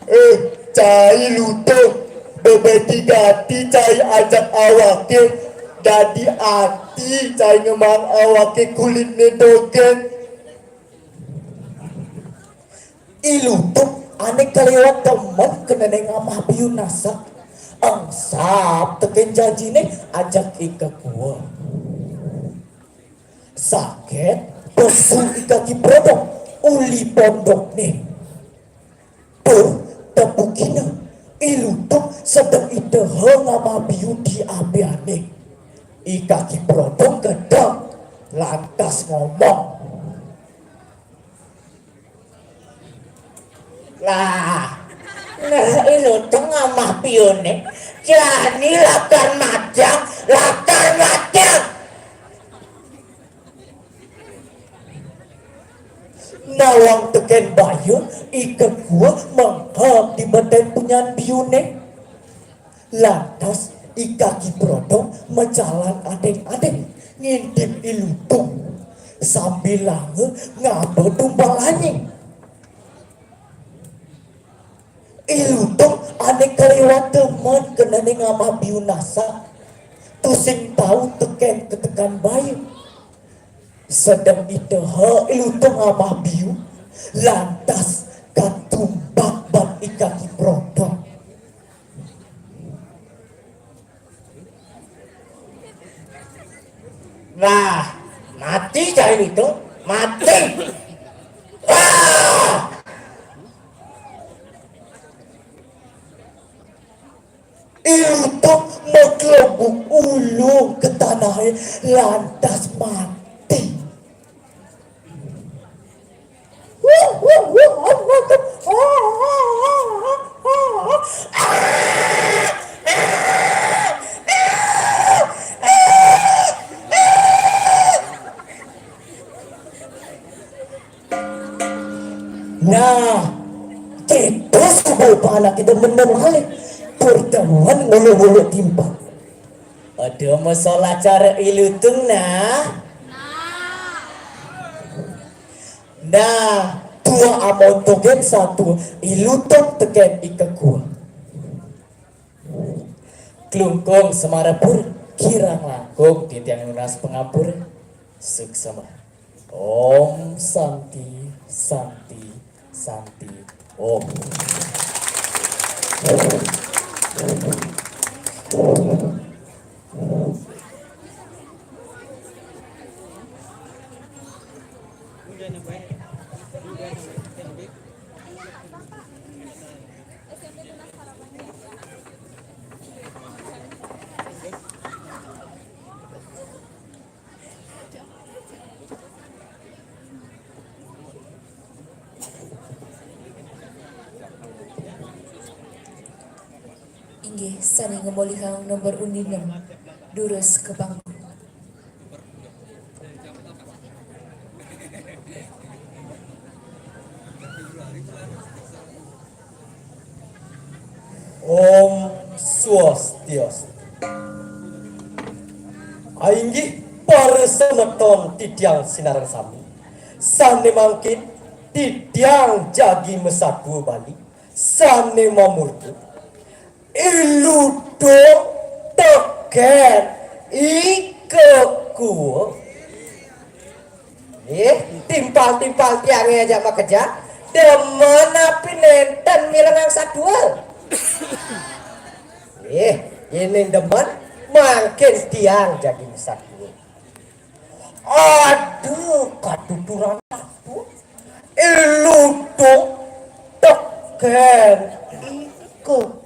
Eh, cai Lutung, bebéti gati cai ajak awaké, dadi ati cai ngemaang awaké kulitné dogén. I Lutung ané kaliwat demen kénéné ngamah biu nasak. Engsap tekén janjiné ajak I Kekué. Saget pesu I Kaki Brodong uli pondokné. Tur tepukina I Lutung sedeng iteha ngamah biu di abiané. I Kaki Brodong gedeg lantas ngomong. Lah, nah, I Lutung ngamah biuné, jani lakar matiang, lakar matiang. Nawang tekén baya, I Kekué mengkeb di betén punyan biuné. Lantas, I Kaki Brodong majalan adéng-adéng, ngintip I Lutung, sambilanga ngaba tumpal anying. I Lutung ané kaliwat demen kénéné ngamah biu nasak, tusing tau tekén ketekan baya. Sedeng iteha I Lutung ngamah biu, lantas katumbal Wah, mati jare Lutung, mati. Wah! I Lutung maglebug ulung ka tanahe lantas mati. Nah, kita suba panak kita mendem malih pertemuan ngulu-ngulu timpal. Ada masalah cara I Lutung, nah. Nah, dua amontogen satu I Lutung teken I Kekuang. Klungkung Semarapur, kirang langkung titiang nunas pangampura. Suksema. Om Santi, Santi, Santi, Om. Inggih, sane ngemolihang nomor undi enam, durus ka panggung. Om Swastiastu. Inggih para semeton titiang sinareng sami, sane mangkin titiang jagi masatua Bali, sane mamurda I Lutung teken I Kekuang. Eh, timpal-timpal tiange ajak makejang. Demen api nenten mirengang satua. Eh, ini demen, mangkin tiang jagi satua. Aduh, katuturan aku. I Lutung teken I Kekuang.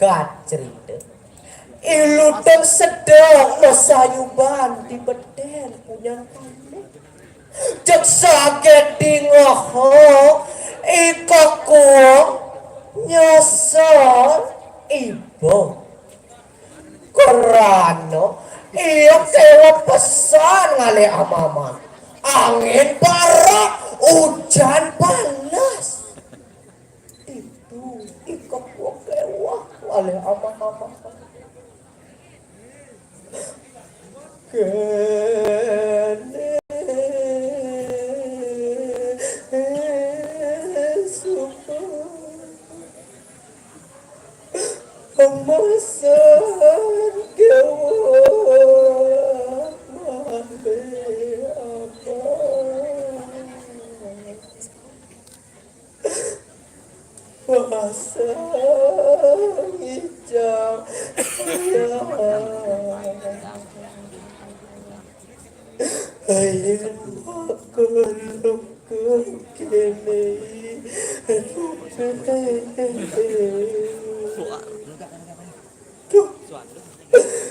Kacerita, I Lutung sedeng masayuban di beden punyan pamit. Jeg saget dingeha I Kekuang nyesel iba. Krana ia keweh pesan ngalih amaman. Angin barak, ujan panas. Ditu I Kekuang keweh ngalih amaman. Kene suba amasan keweh ngalih amaman. Pasang ijang ya. Ayen makuluk kene. Duh,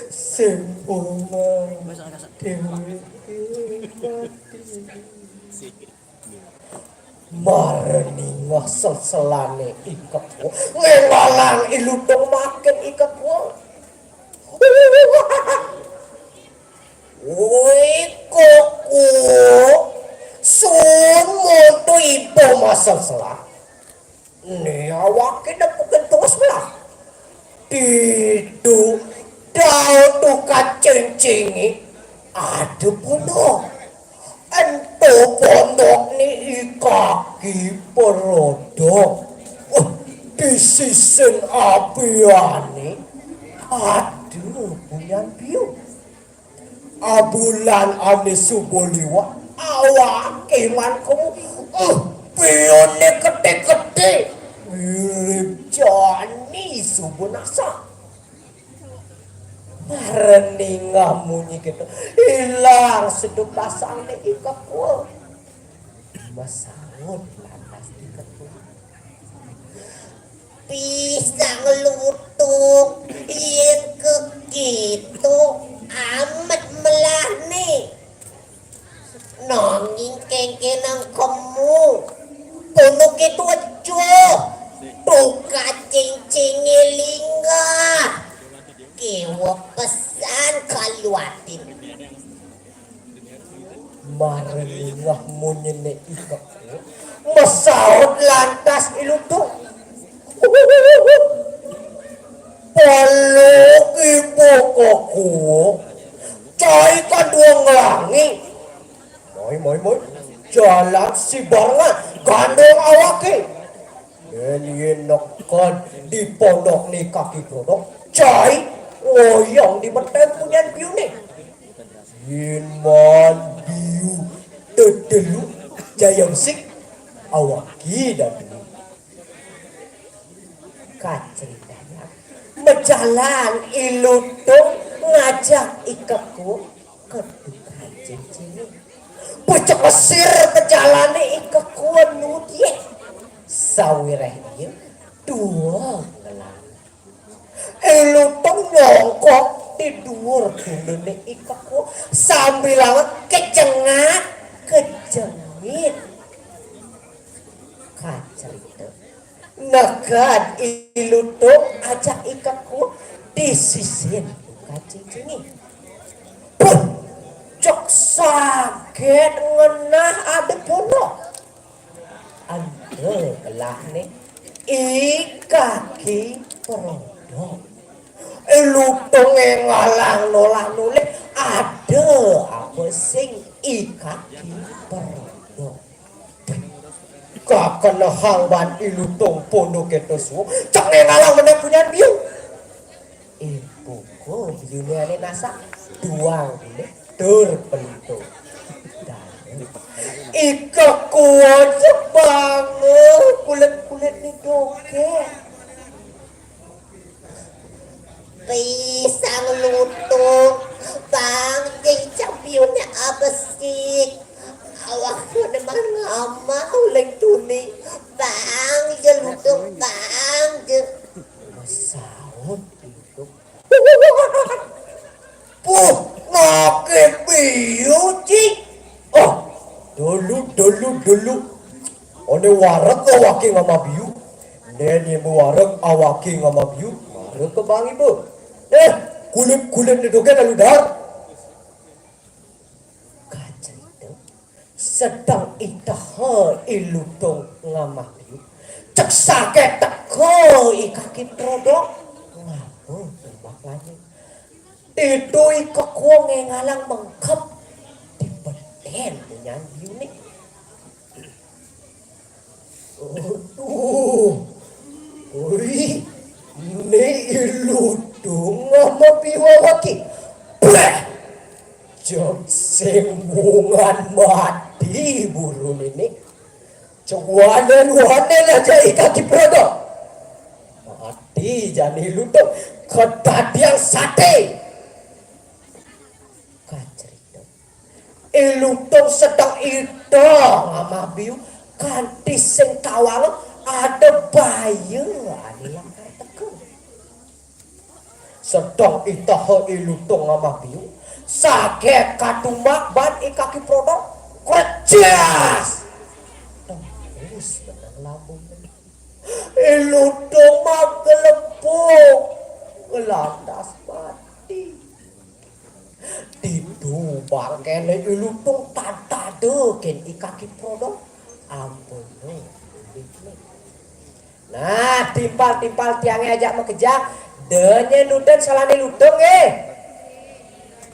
sing bunga dewe mati. Mara ningeh selselane I Kekuang, ngelangang I Lutung makin I Kekuang. Woi, Kekuang, sun monto iba maselselan. Né awaké nepukin tunggus belah. Ditu, dauh tukang cincingé ada pondok. Ento pondokné i kaki perodong. Wah, di sisin abiané ada punyan biu. Abulan ané suba liwat, awaké man kemu, eh, biuné gedé-gedé, mirip jani suba nasah. Mareningah munyi kéto, ilang sedup basangné I Kekua. Masaut lantas I Kekua. Pisang Lutung, yén kéto amat melahné. Nanging kéngkénang kemu. Punuk itu ecuh. Tukad cingcingé linggah. Kéweh pesan kaluatin. Mareningah munyiné I Kekua, masaut lantas I Lutung. Peluk ibu Kekua, cai kan dua ngelangi. Moi, moi, moi. Jalan sibarengan, gandéng awaké. Yén, yén neked di pondokné I Kaki Prodok, cai ngoyong di betén punyan biuné. Yén maan biu tetelu jaya besik, awaké dadi. Kacritanya, majalan I Lutung ngajak I Kekua ka tukad cingcingé. Pecek mesir ka jalané I Kekua nudié. Sawiréh ia dua ngelangi. I Lutung nyongkok di duur tundéné I Kekua sambilanga kejengak kejengit. Kacerita. Neked I Lutung ajak I Kekua di sisin tukad cingcingé. Puh, cék sagét ngenah ada pondok. Ento kelahné I Kaki Prodok. I Lutung ngalang nolah nolih ada apa sing I Kaki Prodok. Kakenehang baan I Lutung pondoké to suud, cék ngalang meneh punyan biu. Ipuku biuné ané nasak, duang dini tur pelintung. I Kekua ja bangé kulit-kulitné dogén. Pisang Lutung, bang ja cang biuné abesik. Awak pada man ngamah uling tuni. Bang ja Lutung, bang ja. Masaut Lutung. Puh, naké biu, Cik. Oh, dulu, dulu, dulu. Ané wareg awaké ngamah biu. Né nyén mawareg awaké ngamah biu, mara ka bang iba. Eh, kulit-kulitné dogén aluh dahar. Kacerita, sedeng iteha I Lutung ngamah biu. Cék sagét teka I Kaki Prodok, ngaba tumbak lanyé. Ditu I Kekua ngalang mengkeb di betén punyan biuné. Aduh. Ui, né I Lutung ngamah biu awaké. Bléh. Jeg sing bungan mati buru nini. Cewanan wanan aja I Kaki Prodok. Mati jani I Lutung kadadiang saté. Kacerita. I Lutung sedeng iteha ngamah biu, kanti sing tawanga ada baya ané lakar teka. Sedeng iteha I Lutung ngamah biu, sagét katumbak baan I Kaki Prodok, krejas. Tembus benang lambungné. I Lutung magelebug, lantas mati. Ditu bangkéné I Lutung tadtada kén I Kaki Prodok. Ampun, ulihné. Nah, timpal-timpal tiangé ajak makejang, da nyén nunden salané Lutung nggih.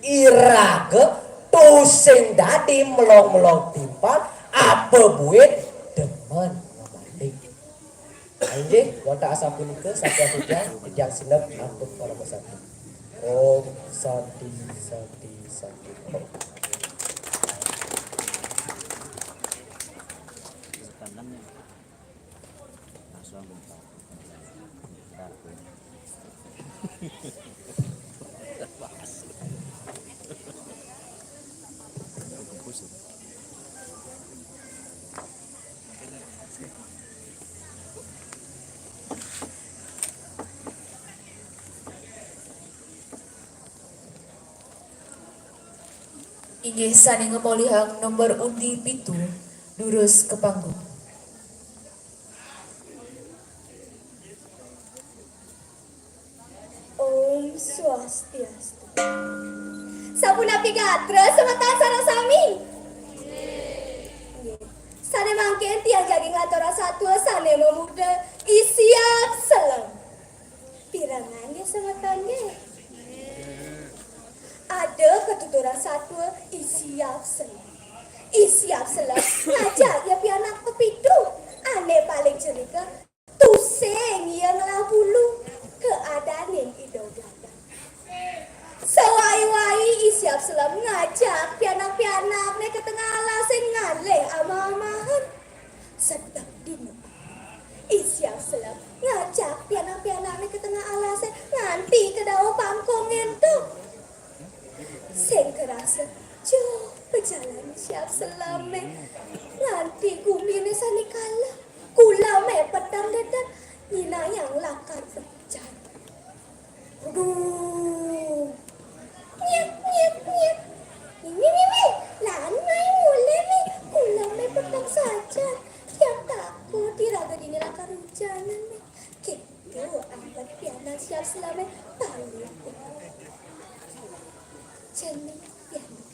Iraga tusing dadi melong-melong timpal, apa buin demen ngamanding. Inggih, wantah asapunika, sampun titiang, titiang sineb antuk parama santi. Om Santi, Santi, Santi, Om. Inggih sané ngemolihang nomor undi pitu, durus ka panggung. Om Swastiastu. Sapunapi gatra semeton sareng sami? Nggih. Sané mangkin tiang jagi nglanturang satua sané mamurda I Siap Selem. Pirengang nggih semeton nggih? Ada katuturan satua I Siap Selem. I Siap Selem ngajak ya pianak pepitu. Ané paling cerita Tusing ia ngelah bulu, keadaning I Doglagan. Sawai-wai I Siap Selem ngajak pianak-pianakné ka tengah alasé ngalih amah-amahan. Sedek dina. I Siap Selem ngajak pianak-pianakné ka tengah alasé nganti ka dauh pangkungé ento. Sing karasa, jauh pejalan Siap Selemé nganti guminé sané kalah. Kulemé peteng dedet, nyinayang lakar ujan. Aduh. Nyet, nyet, nyet. Ini, ini, ini. Lanai mulai nih. Kulemé peteng sajan. Tiang takut iraga dini lakar ujanan nih. Kéto angkat pianak Siap Selemé paling. Cening pianak.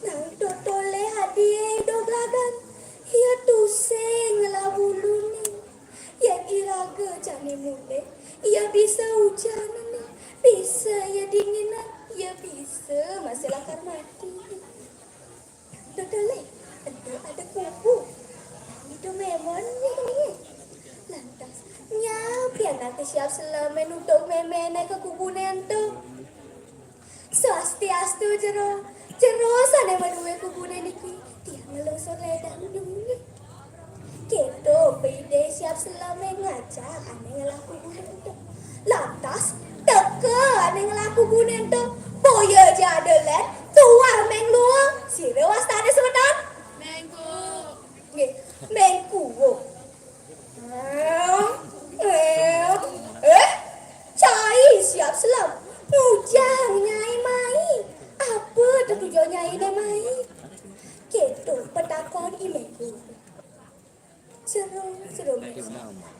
Nang totolé adi I Doglagan, ia tusing ngelah buluné. Yén iraga jani mulih, ia bisa ujanan, bisa ia dinginan, ia bisa masih lakar mati. Dodolé, ento ada kubu. Ento mémon niki. Lantas, nyampian ati Siap Selemé nuduk méméné ka kubuné ento. Swastiastu, Jero. Jero sané madué kubuné niki, tiang nglungsur lédang dungi. Kéto pidé Siap Selemé ngajak ané ngelah kubuné ento. Lantas, teka ané ngelah kubuné ento. Boya ja ada lén, tuah méng luung. Sira wastané semeton? Méngku. Nggih, méngku. Éh, éh, cai Siap Selem. Ngujang Nyai mai. Apa tetujon Nyainé mai? Kéto patakon I Méngku. Jero, jero,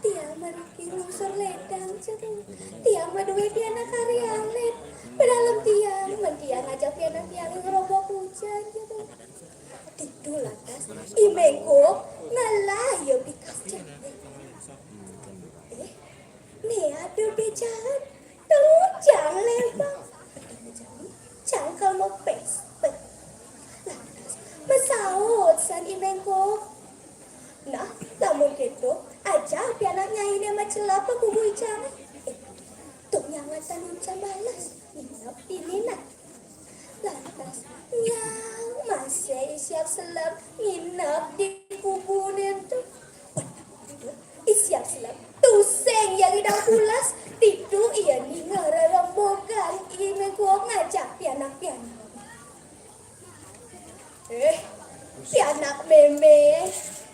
tiang mriki nglungsur lédang, jero. Tiang madué pianak kari alit. Pedalem tiang, mén tiang ngajak pianak tiang ngrobok ujan, jero. Ditu lantas, I Méngku ngelah ia pikas jani. Éh, né ada béjaan. Tujang lembang. Cangkel mepéspét. Lantas, masaut san I Méngku. Nah, lamun kéto, ajak pianak nyainé macelep ka kubu icangé. Éh, tuk nyangatan ujan bales. Nginep dini nah. Lantas, nyang masih I Siap Selem nginep di kubuné ento. I Siap Selem tusing ia ngidang pules, ditu ia ninga rerembugan I Méngku ngajak pianak-pianak. Éh, pianak mémé,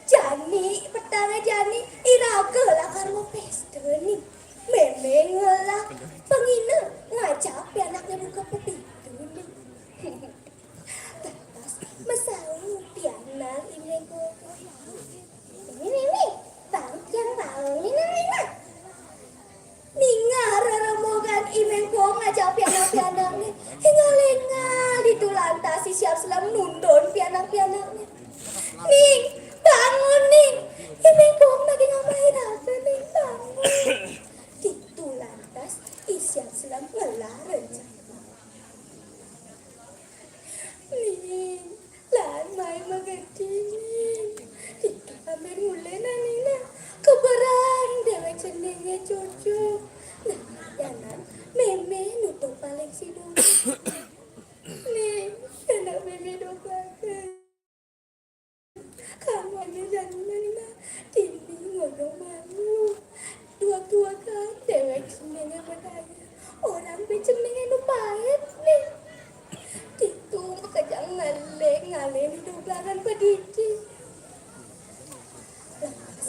jani, petengé jani, iraga lakar mapésta ni. Mémé ngelah pengina ngajak pianakné buka pepitu ni. Lantas, masaut pianak I Méngku. Ini, ini, bang, yang bang, ini, ini.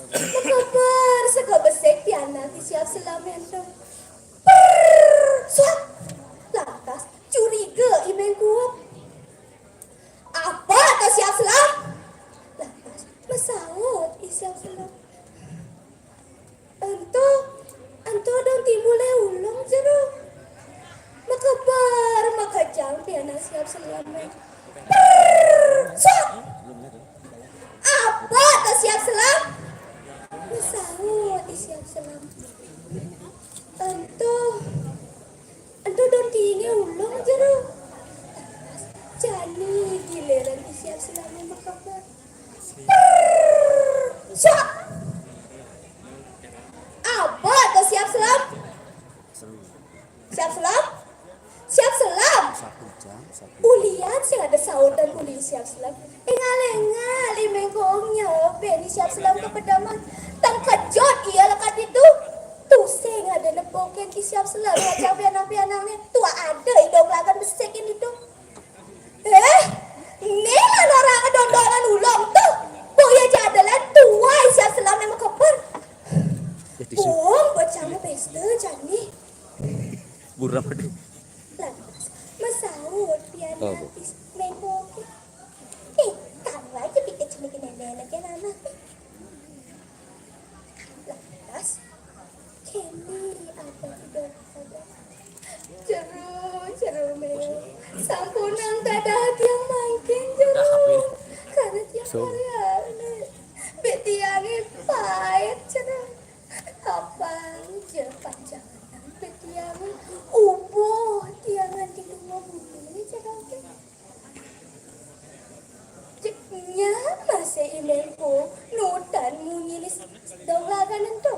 Makeber seka besik pianak I Siap Selam ento. Prrrr, suak. Lantas curiga I Mengkuep. "Apa to, Siap Selam?" Lantas masaut I Siap Selam. "Ento, ento don timbule ulung jero." Makeber makejang pianak Siap Selam. Prrrr, suak. "Apa to, Siap Selam?" Masaut I Siap Selam. "Ento, ento don tiingé ulung jero." Jani giliran I Siap Selamé makeber. Prrrr, suak. "Apa to, Siap Selam?" "Siap Selam? Siap Selam?" Ulian sing ada sautan uli Siap Selam. Énggal-énggal I Mengkuep nyebén I Siap Selam ka pedeman. Tengkejut ia lekad ditu. Tusing ada nepukin I Siap Selam ngajak pianak-pianakné. Tuah ada I Doglagan besik ditu. "Éh, né lan orang ngedondolan ulung to. Boya ja ada lan tuah I Siap Selamé makeber." Buung becang pésta jani. Buram, aduh. Lantas masaut pianak I Mengkuep. "Éh, kang aja pikir cenik nenek-nenek ya anak." Lantas, kéné apa I Doglagan. "Jero, jero, Mé. Sampunang dadah tiang mangkin, jero. Karena tiang karyané. Bé tiangé pait, jero. Apang ja panjangan bé tiangé. Ubuh tiang nganti lunga bumi, jero." Cék nya masih I Mengkuep nuutin munyiné Doglagan ento.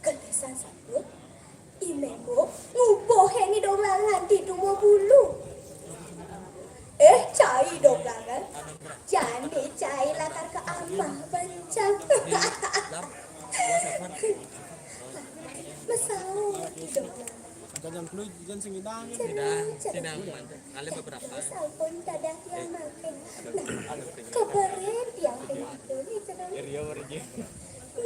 Gelisan sampun, I Mengkuep ngubuhin I Doglagan nganti dumo bulu. "Éh, cai Doglagan. Jani cai lakar ka amah bencang." Masaut I Doglagan. Jangan dulu, jangan sing ngidang. Sidang, sidang, mantap. Ada beberapa. Sampun dadah tiang mangkin. Nah, keberin tiang ping itu nih, cenah.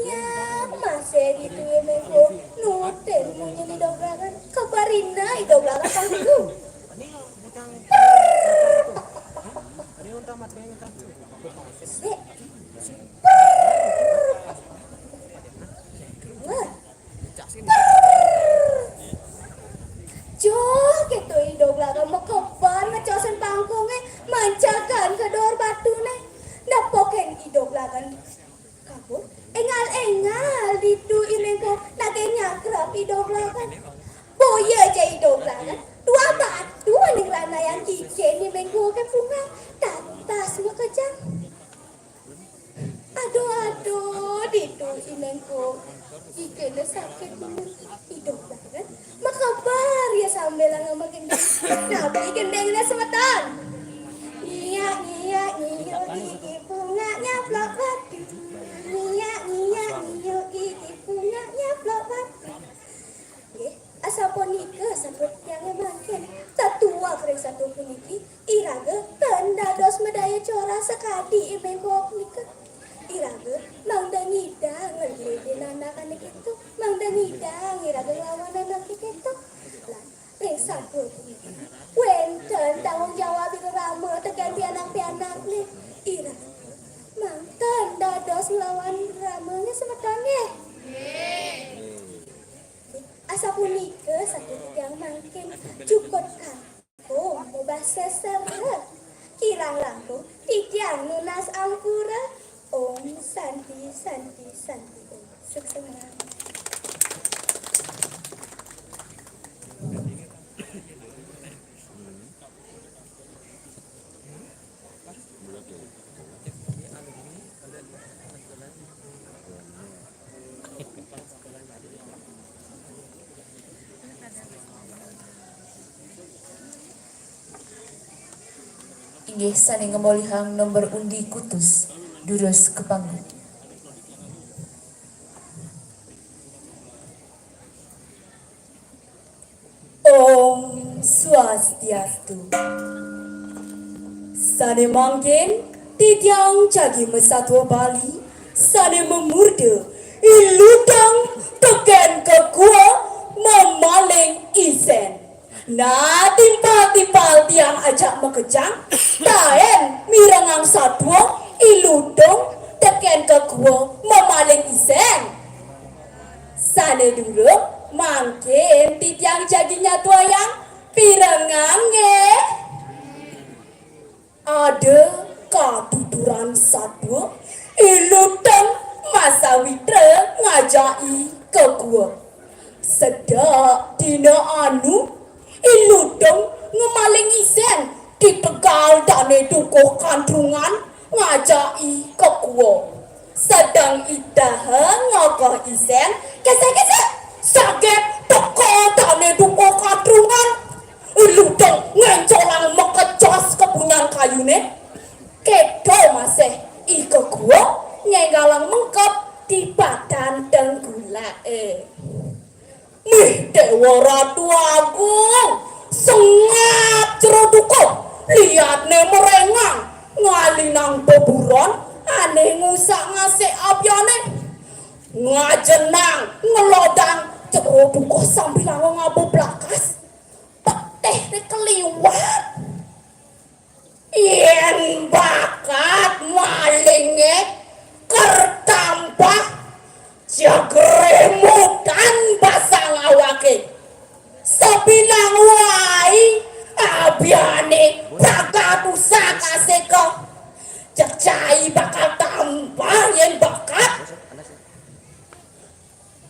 Nya, masih ditu I Mengkuep nuutin munyiné I Doglagan. Keberina I Doglagan pang itu. Sik. Wah. Joh, kéto I Doglagan makeber mecosin pangkungé, mancagan ka duur batuné. Nepukin I Doglagan kabur. Énggal-énggal ditu I Mengkuep lagi nyakrep I Doglagan. Boya ja I Doglagan, tuah batu ning ranayang kikén I Mengkuep ké pungan, tatas makejang. Aduh, aduh, ditu I Mengkuep. Kikén sakit bener. I Doglagan makabar ya sambil ngambek gending. Napi gendingné semeton? Nyiak, nyiak, nyiuk, gigi pungan nyaplok batu. Nyiak, nyiak, nyiuk, gigi pungan nyaplok batu. Nggih, asapunika satua tiangé mangkin. Tetuek ring satua puniki, iraga tan dados madaya corah sakadi I Mengkuep nika. Iraga mangda nyidang nglilin anakané kéto, mangda nyidang iraga nglawan anaké kéto. Lan ring satua puniki, wénten tanggung jawab I Rama tekén pianak-pianakné. Iraga mangda tan dados nglawan Rama nggih semeton nggih. Asapunika satua tiang mangkin, jukut kangkung mubah sesera. Kirang langkung titiang nunas ampura. Om Santi, Santi, Santi Om. Suksma. Inggih, sané ngemolihang nomor undi kutus, durus ka panggung. Om Swastiastu. Sané mangkin titiang jagi masatua Bali Sané mamurda, I Lutung tekén ka gua mamaling isén. Nah, timpal-timpal tiang ajak makejang, taén mirengang satua, I Lutung tekén ka gua mamaling isén. Sané durung, mangkin titiang jagi nyatuayang, pirengang nggih. Ada katuturan satua, I Lutung masawitra ngajaki ka gua. Sedek dina anu, I Lutung ngemaling isén di tegal dané dukuh kantrungan ngajaki ka gua. Sedeng I Lutung ngokoh isén, késék-késék, saget teka dané dukuh kantrungan. I Lutung ngéncolang makejos ka punyan kayuné. Kéto masih I Kegua ngénggalang mengkeb di padan tenggulaké. Mih, Déwa Ratu Agung, sengap Jero Dukuh, liatné merengang, ngalinang beburon, ané ngusak-ngasik abyané. Ngajenang, ngelodang, Jero Dukuh sambilanga ngaba blakas. Petih dikeliwat. Yén bakat malingé ker tampah, jegrimutan basang awaké. Sabilang wai abyané pragat usak-asika. Jeg cai bakal tampah yén bakat.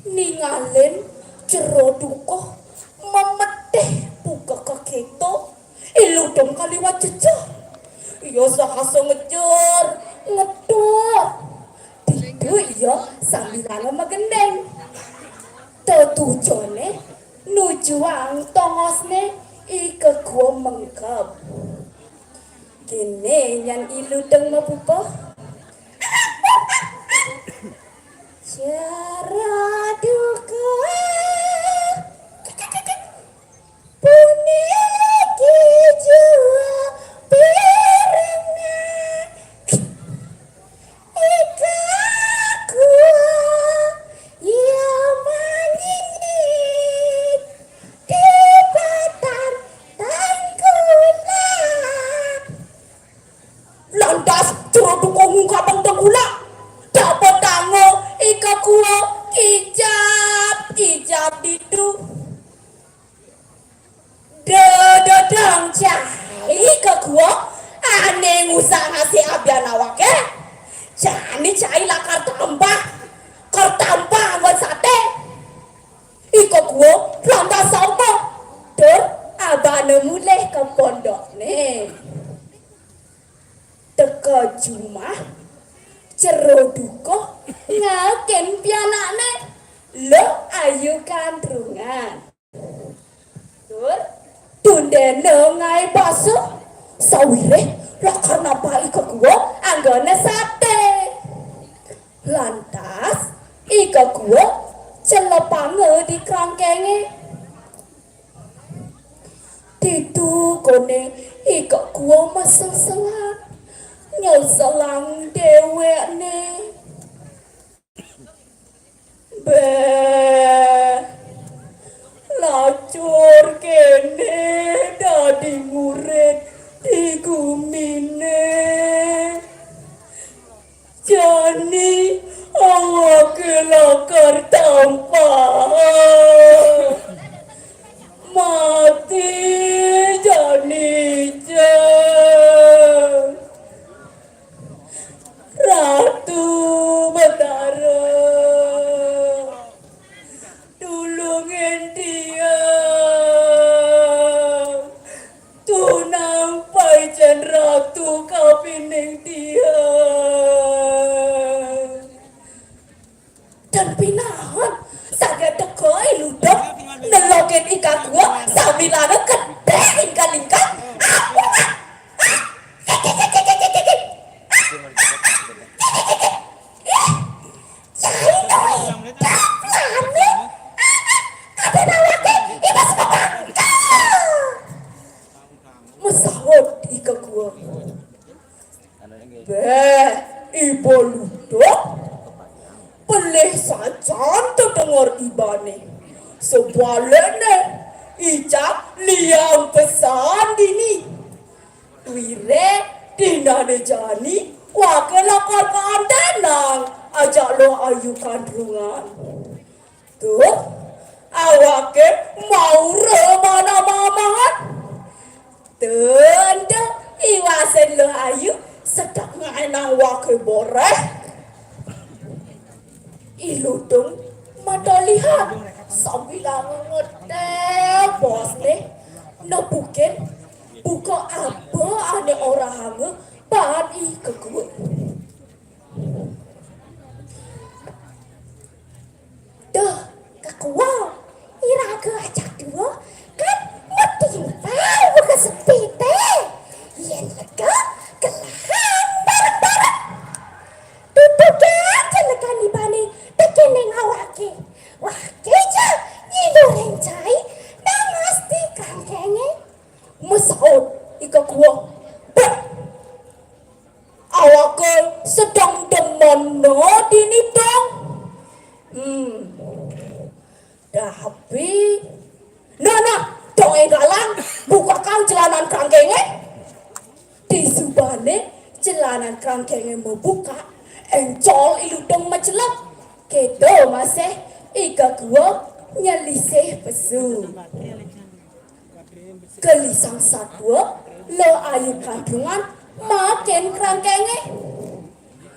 Ningalin Jero Dukuh mametih pukeka kéto, I Lutung kaliwat jejeh. Ia sahasa ngejer, ngedur. Ditu ia sambilanga magending. Tetujoné nujuang tongosné I Kegua mengkeb. Kéné nyan I Lutung mapupuh. Jero Dukuh, puniki jua pirengang I Kegua, ia manyinit di padan tenggulak. Lantas Jero Dukuh ngungkabang tenggulak. Dapetanga I Kegua, kijap, kijap ditu. Dededeng cai I Kegua, ané ngusak-ngasik abyan awaké. Jani cai lakar tampah, ker tampah anggon saté. I Kegua lantas saupa, tur abana mulih ka pondokné. Teka jumah, Jero Dukuh ngaokin pianakné, "Luh, ayu kantrungan." Tur tundéna ngaé basa, sawiréh lakar nampah I Kegua anggona saté. Lantas I Kegua celepanga di krangkengé. Ditu koné I Kegua maseselan, nyeselang déwékné. Béh, lacur kéné dadi murid di guminé. Jani awaké lakar tampah. Mati jani, Jero. Ratu Betara, tulungin tiang. Tunang paicén Ratu kapining tiang. Dan pinahan, saget teka I Lutung, nelokin I Kegua, sambilanga gedé lingkar-lingkar. Ampun, ah, ah, kik, kik, kik. Ih, cai duwé, dap lami. Ah, ah, kabéh awaké, ibas mabangka. Masaut I Kegua. Béh, iba Lutung, Malih sajan tedenger ibané. Sebalikné, Icang liang pesan dini. Wiréh dinané jani, waké lakar kaanténang ajak Luh Ayu Kandrungan. Tuh, awaké maura mana-mana. Tunda iwasin Luh Ayu sedek ngaénang waké boréh. I Lutung mata lihat sambilanga ngetél bosné nepukin buka apa ané orahanga baan i kekua. Duh, kekua, iraga ajak dua kan mesti tahu ke sepi té. Yén lega gelahang bareng-bareng. Tutukan jelekan ibané tekening awaké. Waké ja nyidurin cai nang asti kangkengé. Mesaut i kekua. Bek! Awaké sedeng demen dini dong. Hmm. Tapi, nah, nah, dong énggalang, bukakang jelanan kangkengé. Disubané jelanan kangkengé mabuka, éncol i Lutung macelep. Kéto masih i kekua nyelisih pesu. Gelisang satua, Luh Ayu Kandrungan makin krangkengé.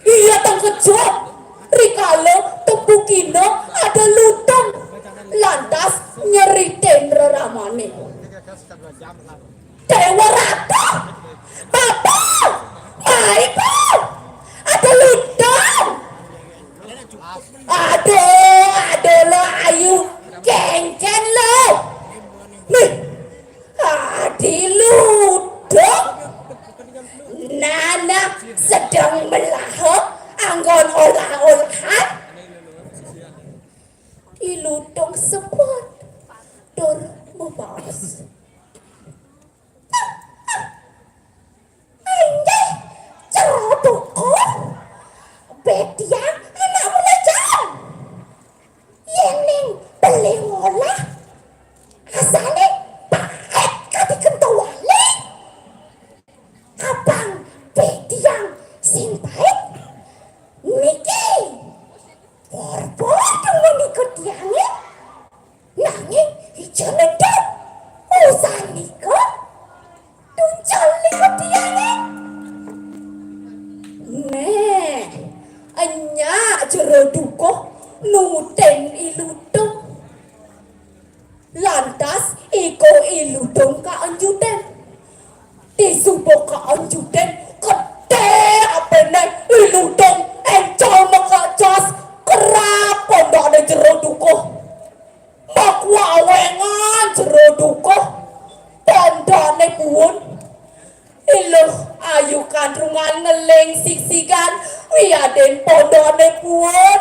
Iya tengkejut, rikala tepukina ada Lutung. Lantas nyeritain reramané. Déwa Ratu, Bapa, Maiku, ada Lutung. Aduh, aduh Luh Ayu, kéngkén Luh. Nih, adi Lutung. Nana sedeng melaha anggon olah-olahan. I Lutung sebut tur mabaos. Inggih, Jero Dukuh. Béh tiang anak muléjan. Yén ning beli ngolah, asané pait kadi kentawali. Abang béh tiang sing pait niki. Purba demen ikut tiangé. Nanging ijo neduk. Usan nika tunjul nika tiangé. Néh, enyak Jero Dukuh nutin i Lutung. Lantas iko i Lutung kaenjutin. Disuba kaenjutin, gedé apiné i Lutung, éncol makecas, kerap pondokné Jero Dukuh. Makuawéngan Jero Dukuh, pondokné puun. I Luh Ayu Kandrungan ngeling sigsigan wiadin pondokné puun.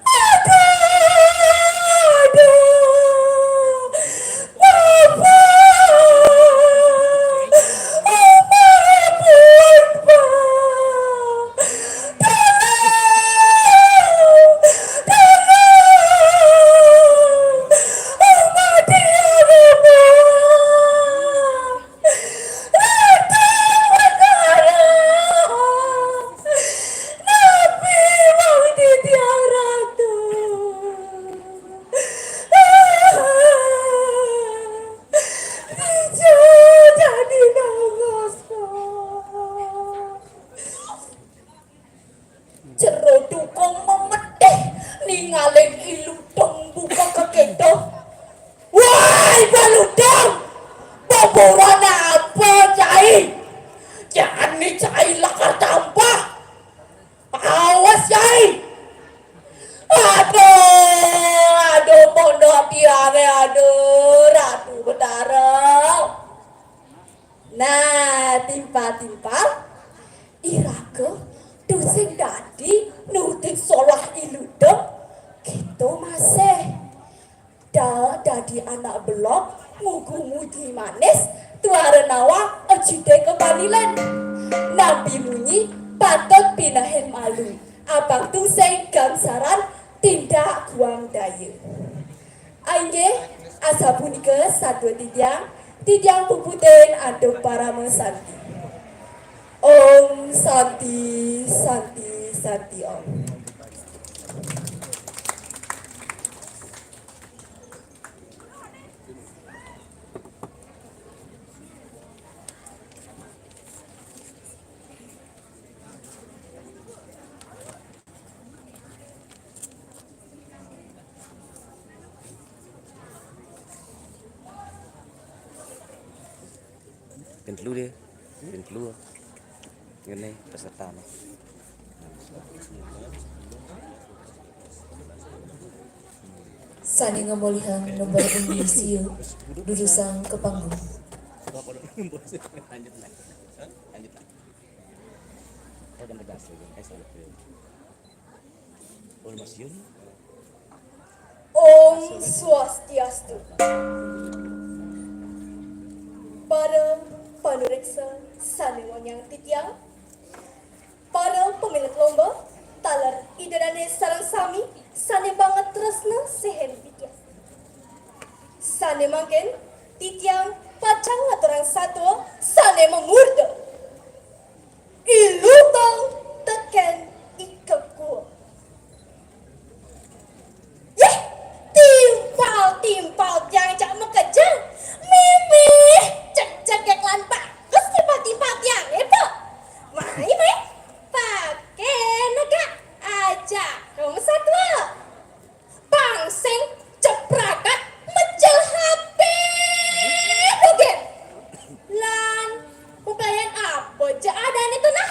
Aduh, aduh, Bapa, Uma puun, Pak. Tolong, tolong, Uma tiang, Pak. Ratu Betara, napi wau titiang Ratu? Dija dadi nangos. Jero Dukuh memedih ningalin i Lutung buka kakéto. Woi, Balutung! Beburon apa, Cai? Jani Cai lakar tampah. Awas, Cai! Aduh, aduh, pondok tiangé, aduh, Ratu Betara. Nah, timpal-timpal, iraga tusing dadi nutin solah i Lutung, kéto masih. Da dadi anak belog, ngugu muji manis, tuara nawang, ejité kapanilén. Napi munyi patut pinehin malu. Apang tusing gangsaran, tindak kuang daya. Inggih, asapunika satua titiang, titiang puputén antuk parama santi. Om Santi, Santi, Santi Om. Ping telu deh. Ping telu. Ngene pesertane. Sané ngamolihang nomor undi siu, durusang ka panggung. Lanjut lah. Lanjut lah. Oh, jam tegas lagi. Eh, salah. Oh, masih. Om Swastiastu. Para panuréksa sané wangiang titiang, para pamilet lomba, taler Ida Dané sareng sami sané banget tresna sihin titiang. Sané mangkin titiang pacang ngaturang satua sané mamurda. I Lutung tekén I Kekuwung. Yéh, timpal-timpal tiang jak makejang. Mimih, jeg-jegég lan bagus timpal-timpal tiangé, Pak. Mai, mai. Paké negak ajak kamu satua. Pang sing ceprakan mejel H P dogén. Lan pepelayan apa ja adané to nah?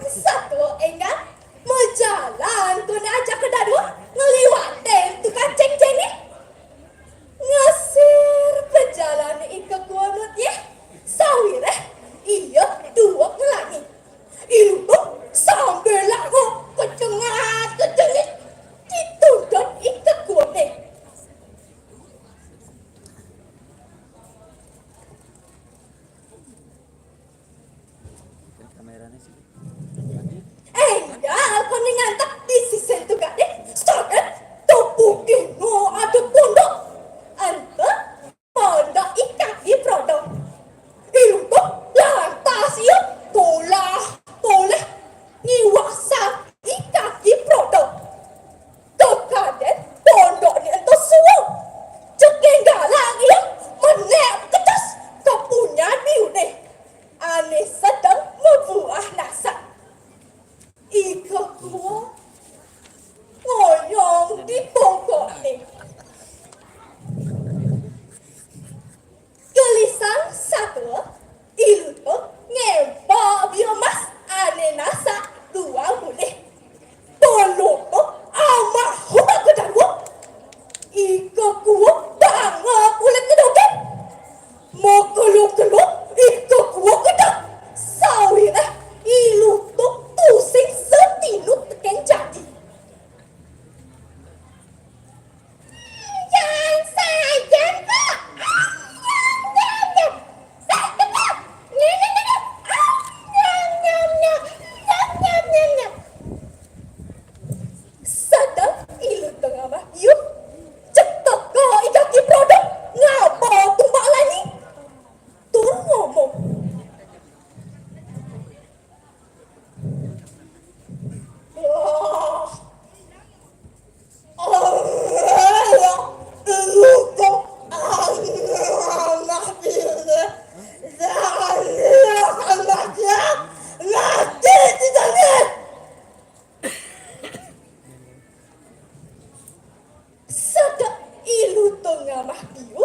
Satua énggal majalan koné ajaka dadua ngliwatin tukang céngcéngé. Ngasir pajalané I Kekuwé Mutih, sawiréh ia duweg nglangi. I Lutung sambilanga kecengat-kecengit dituntun I Kekuwéné. Énggal koné ngantep di sisin tugadé, saget tepukina ada pondok. Ento pondok I Kaki Prodong. I Lutung lantas ia tolah-tolih ngiwasang I Kaki Prodong. Kakadén pondokné ento suwung. Jeg énggalang ia menék kecus ka punyan biuné ané sedeng mabuah nasak. I Kekuwé ngoyong di pongkoné. Gelisang satua, I Lutung ngémpok biu emas ané nasak duang bulih. Pelupuk amah hubak kedarua. I Kekuwé bangok ulit kedogén. Makelo-kelo I Kekuwé gedeg. Sawiréh I Lutung tusing satinut tekén jadi. Sedeng I Lutung amah biu, jeg teka I Kaki Prodong ngaba tumbak lanyi tur ngomong. Sedeng I Lutung amah biu,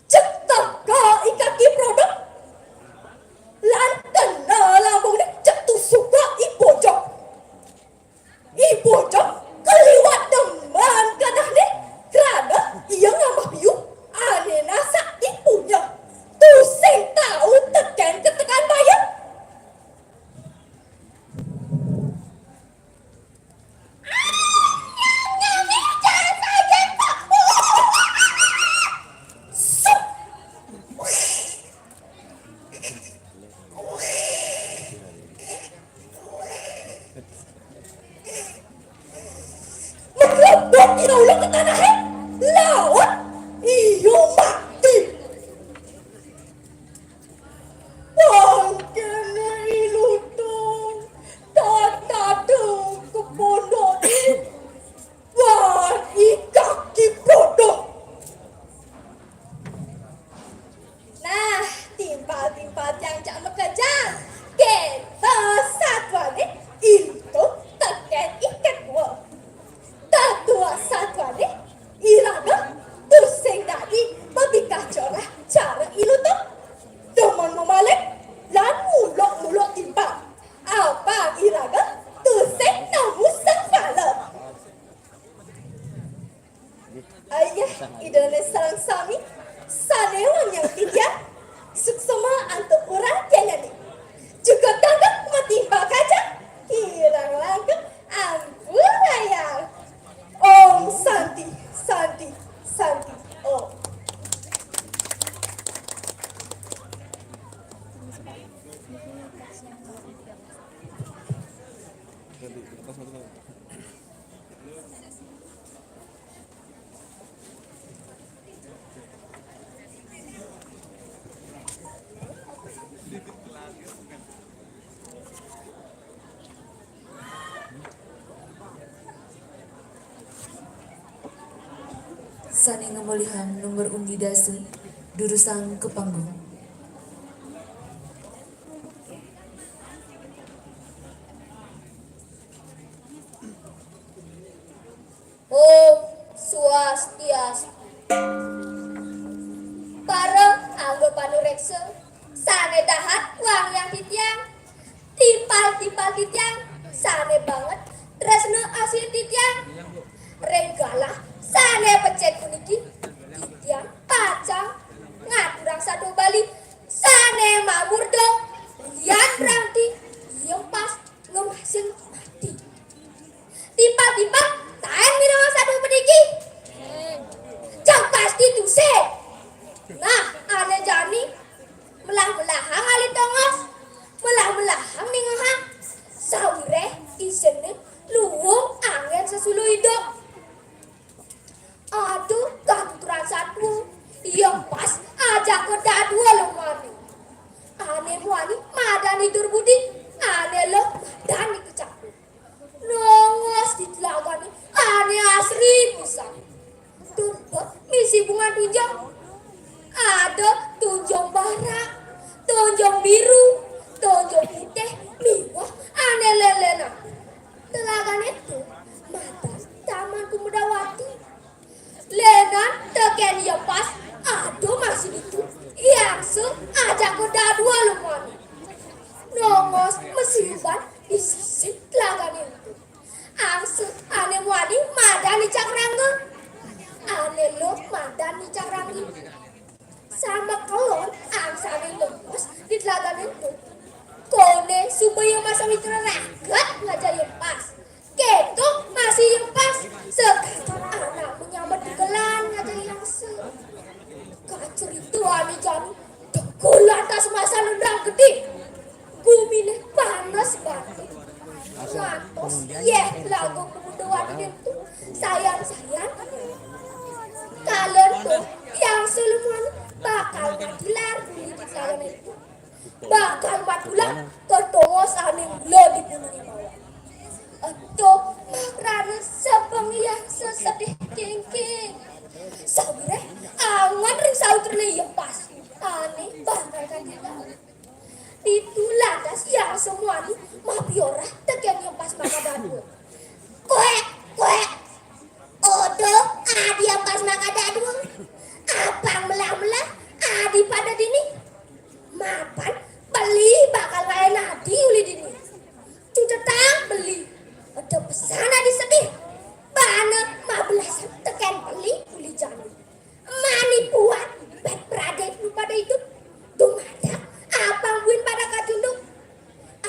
jeg teka I Kaki Prodong. Lan kena lambungné jeg tusuka I Bojog. I Bojog kaliwat demen kenehné, krana ia ngamah biu ané nasak ipunya. Tusing tau tekén ketekan baya. Mekrepot ia ulun ka tanahé, laut ia mati. Mangkin I Lutung tatading ka pondokné wan I Kaki Prodong. Nah, timpal-timpal tiang cak makejang. Kéto satuané I Lutung tekén I Kekuwé. Tetuek satuané, iraga tusing dadi pabikah corah cara I Lutung. Demen mamaling lan muluk-muluk timpal. Apang iraga tusing nemu sengkala. Ayah Ida dané sareng sami, sané wangiang titiang, suksma antuk urang tiang nyadi. Juga tanggap matimpal kajang, kirang langkung ampurayang. Om Santi, Santi, Santi, Om. Sané ngamolihang nomor undi dasa, durusang ka panggung. Om Swastiastu. Para angga panuréksa sané dahat wangiang titiang, timpal titiang sané banget tresna asih titiang. Ring galah sané becik puniki titiang pacang ngaturang satua Bali sané mamurda Yan Ranti Yempas ngemasin mati. Timpal-timpal taén mirengang satua puniki. Cang pasti tusing. Nah, ané jani melah-melahang alih tongos, melah-melahang ningehang. Sawiréh isinné luung anggén sesuluh idup. Aduh, katuturan satua. Iya pas ajaka dadua lumané. Ané muani madan idur budi, ané luh madan ikecapuk. Nongos di telagané ané asri pisan. Tur bek misi bunga tunjung. Ada tunjung barak, tunjung biru, tunjung putih, miwah ané lélénan. Telagané to madan Taman Kumudawati. Lénan tekén Yempas ada masih ditu. Angsa ajaka dadua lumané. Nongos masiuban di sisin telagané to. Angsa ané muani madan Icak Rangga. Ané luh madan Icak Rangga. Samekelon angsané nongos di telagané to. Koné suba Yempas Sawitra raket ngajak Yempas. Kéto masih Yempas. Sakadi anak menyambet dagelan ngajak angsa. Kacerita ané jani, degel lantas masan nendang gedé. Guminé panes banget. Ngantos yéh Telaga Kumudawati to sayan-sayan. Kala to tiang Solomon bakal madilar buli di telagané to. Bakal madulang ka tongos ané mula dipunungi mawon. Ento makrana sabengian sesedih kéngkén. Sawiréh angon ring sautrané Yempas. Ané bakal kadilar. Ditu lantas Hyang Semuani mapiorah tekén Yempas Makadadua. Koék, koék. Odo, adi Yempas Makadadua. Apang melah-melah, adi pada dini. Mapan beli bakal ngaé nadi uli dini. Cutetang beli. Eda pesan adi sedih. Bana mabelasan tekén beli uli jani. Mani puat, bet pradé nu pada idup. Dumadak, apang buin pada kacunduk.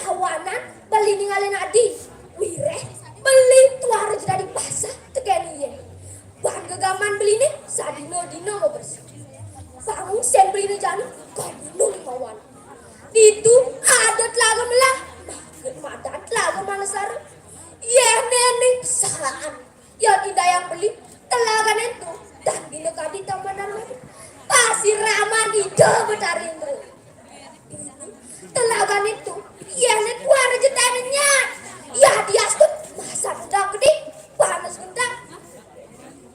Awanan beli ningalin adi. Wiréh, beli tuara ja dadi basah tekén yéh. Ban gegaman beliné sadina-dina mabersih. Pangungsin beliné jani, kadina kémawan. Ditu ada telaga melah, madan Telaga Manasara. Yéh néné pesalaan. Yan indayang beli, telagané to, tan bina kadi Taman Narmada. Pasiraman Ida Betara Indra. Telagané to, yéh né tuara ja taén nyat. Yadiastu, masan gendang gedé, panes gendang.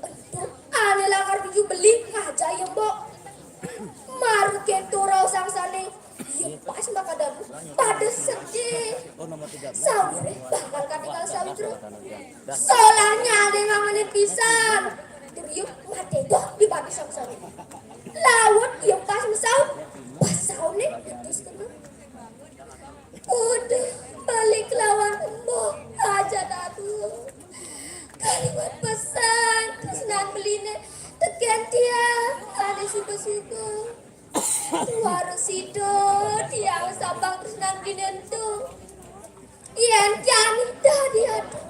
Ento, ané lakar nuju beli ngajak Yembok. Mara kéto raos angsané, Yempas Makadadua pada sedih. Sawiréh bakal katingal sawitra. Solah nyané ngangenin pisan. Tur ia matédoh di batu sangsané. Laut Yempas masaut. Pas sautné ngentos kena. Uduh, beli kelawan Embok, ajak dadua. Kaliwat pesan tresnan beliné tekén tiang ané suba-suba. Tuara sida tiang sabang tresnan beliné ento. Yén jani dadi adu,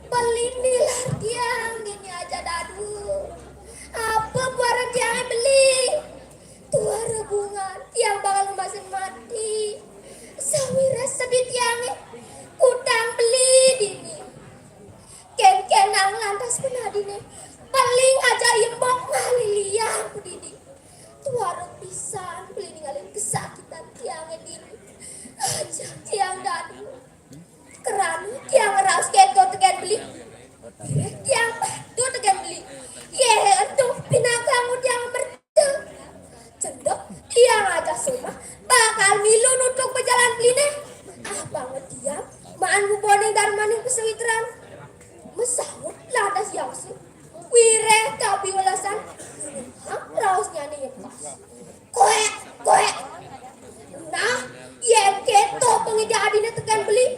beli nilar tiang dini ajak dadua. Apa buaran tiangé beli? Tuara bungan tiang bakal ngemasin mati. Sawiréh sedih tiangé, kutang beli dini. Kénkénang lantas punadiné, beli ngajak Yembok ngalih liang puniki. Tuara pisan beli ningalin kesakitan tiangé dini. Ajak tiang dadua. Krana tiang ngraos kéto tekén beli. Tiang patuh tekén beli. Yéh ento pinaka anggon tiang merta. Cendek tiang ajak somah bakal milu nutup pajalan beliné. Apang tiang maan nguboning darmaning pasawitran. Masaut lantas Yangsu. Wiréh kapiwelasan, hang raosnyané Yempas. Koék, koék. Nah, yén kéto pangidih adiné tekén beli,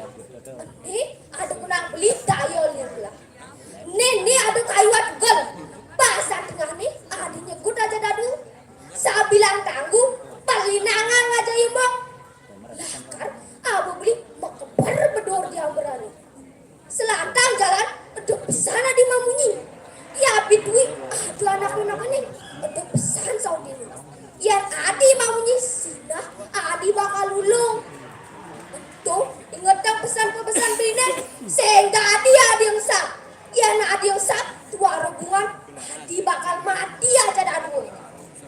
Pesan-pesan bine, sing dadi adi engsap. Yen adi engsap, tuara hubungan, adi bakal mati aja dadua.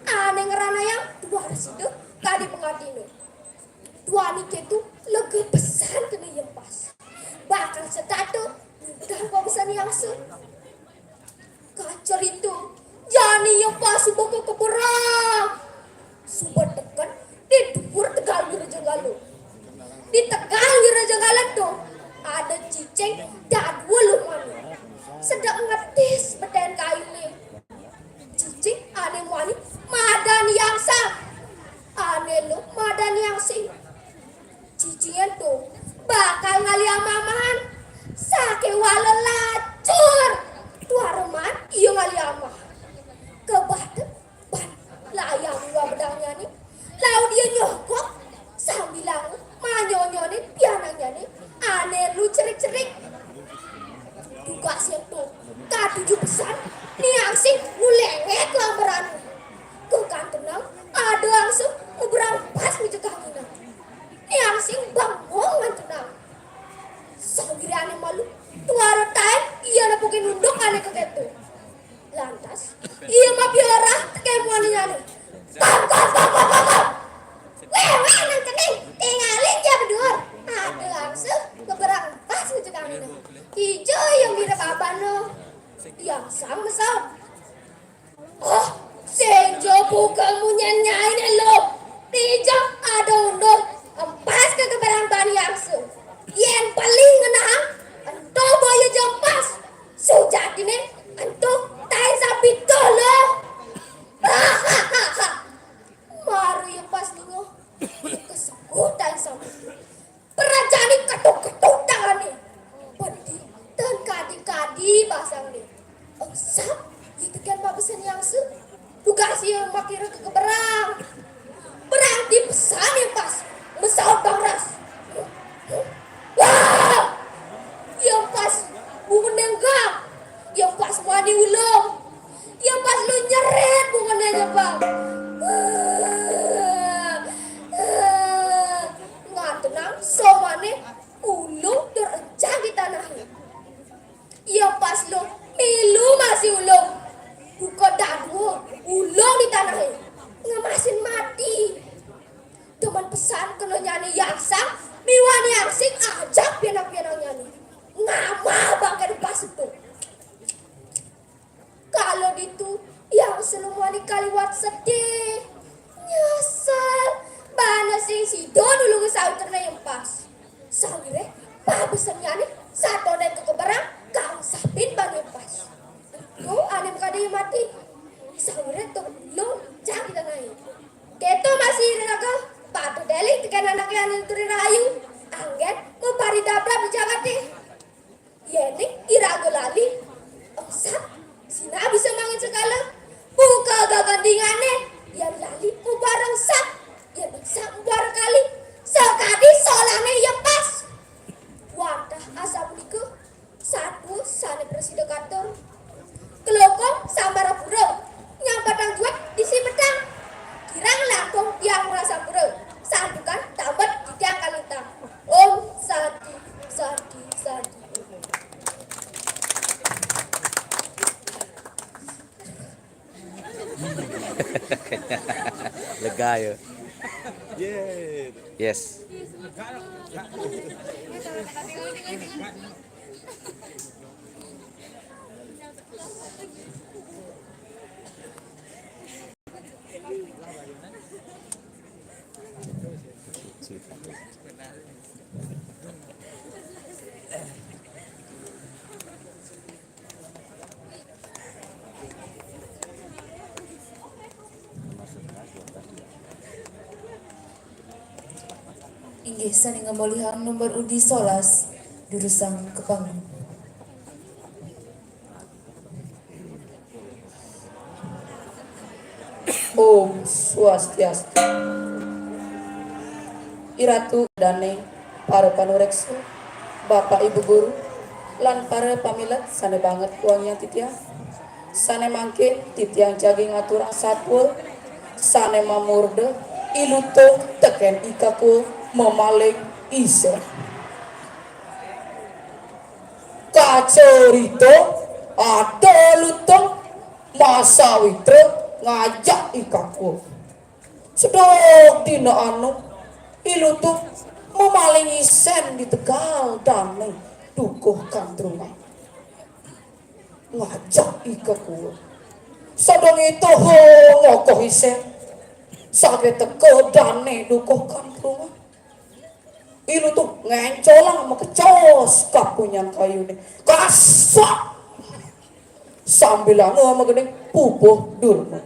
Ane ngranayang, tuara sida, kadi pengatine. Duaning keto lega pesan kena I Empas. Bakal setata, udah kok bisa niangsa. Kacerita, jani I Empas suba ka keberang. Suba teken di duur Tegal Wirajenggala. Di Tegal Wirajenggala to, ada cicing dadua luh muani. Sedek ngetis beten kayune. Cicing ane muani madan I Angsang. Ane luh madan I Angsing. Cicing ento bakal ngalih amah-amahan. Sakewala lacur. Tuara maan ia ngalih amah. Kebadeg ban layang iwa bedangnyane. Laut ia nyogok sambilanga manyonyonin pianaknyane ane luh cerik-cerik. Dugas ento katuju pesan, Ni Angsing ngulengek lamberan. Kekantenang ada angsa ngeberang pas ngejek anginan. Ni Angsing bengong ngantenang. Sawirane malu, tuara taen ia nepukin unduk ane keketo. Lantas, ia mapiorah teken muaninyane. Kom, kom, kom, kom, kom, kom. Weh, weh, nang cening, tingalin ja beduur. Ada angsa ngeberang pas ngejek anginan. Kija ia mirib abana. I Angsang masaut. Oh, sing ja buka munyin nyaine luh. Dija ada unduk, empas ka keberang bani angsa. Yen pelih ngenahang, ento boya ja empas. Sujatine, ento taen sampi tuh luh. Mara I Empas lingeh, kesengguh taen sampi tuh. Prajane ketuk-ketuk tangane. Pedih tan kadi-kadi basangne. Engsap, ia teken mapesan I Angsa. Dugas ia makira ka keberang. Berang di pesan I Empas. Masaut bangras. Wah! I Empas bunga nenggang. I Empas muani ulung. I Empas luh nyerit bungane nyepang. Ngantenang sawirane ulung tur encang di tanahe. I Empas luh milu masih ulung. Buka dadua, ulung di tanahe. Ngemasin mati. Demen pesan kenehnyane I Angsang miwah I Angsing ajak pianak-pianaknyane. Ngamah bangkene I Empas ento. Kala ditu, I Angsa luh muani kaliwat sedih. Nyesel, bana sing sida nulunga sauterne I Empas. Sawire, pabesennyane satonden ka keberang, kaengsapin bani I Empas. Ento ane makadi mati. Sawire ento ulung encang di tanahe. Keto masih iraga, pada deling teken anake ane nuturi rahayu, anggen maparidablab di jagate. Yene iraga lali, engsap, sinah bisa mangkin sekala. Buka gegendingane, yen lali mubara engsap, yen engsap mubara kali. Sakadi solane I Empas. Wantah asapunika, satua sane prasida katur. Klungkung sambarapura, nyambatang juat di sibetang. Kirang langkung tiang rasampura, santukan tambet titiang kalintang. Om Santi, Santi, Santi. Lega ya. Yes. Inggih, sane ngamolihang nomor undi solas, durusang ka panggung. Om Swastiastu. Iratu dane para panureksa, Bapak Ibu guru, lan para pamilet sane banget wangiang titiang. Sane mangkin titiang jagi ngaturang satua sane mamurda ilutung teken ikakua mamaling isra. Cerita, ada lutung masawitra ngajak I Kakua. Sedek dina anu, I Lutung mamaling isén di tegal dané dukuh Kantrungan. Ngajak I Kakua. Sedeng itu, ho, ngokoh isén. Saget teka dané dukuh Kantrungan. I Lutung ngéncolang makecos ka punyan kayuné. Kasak! Sambilanga magending pupuh durma.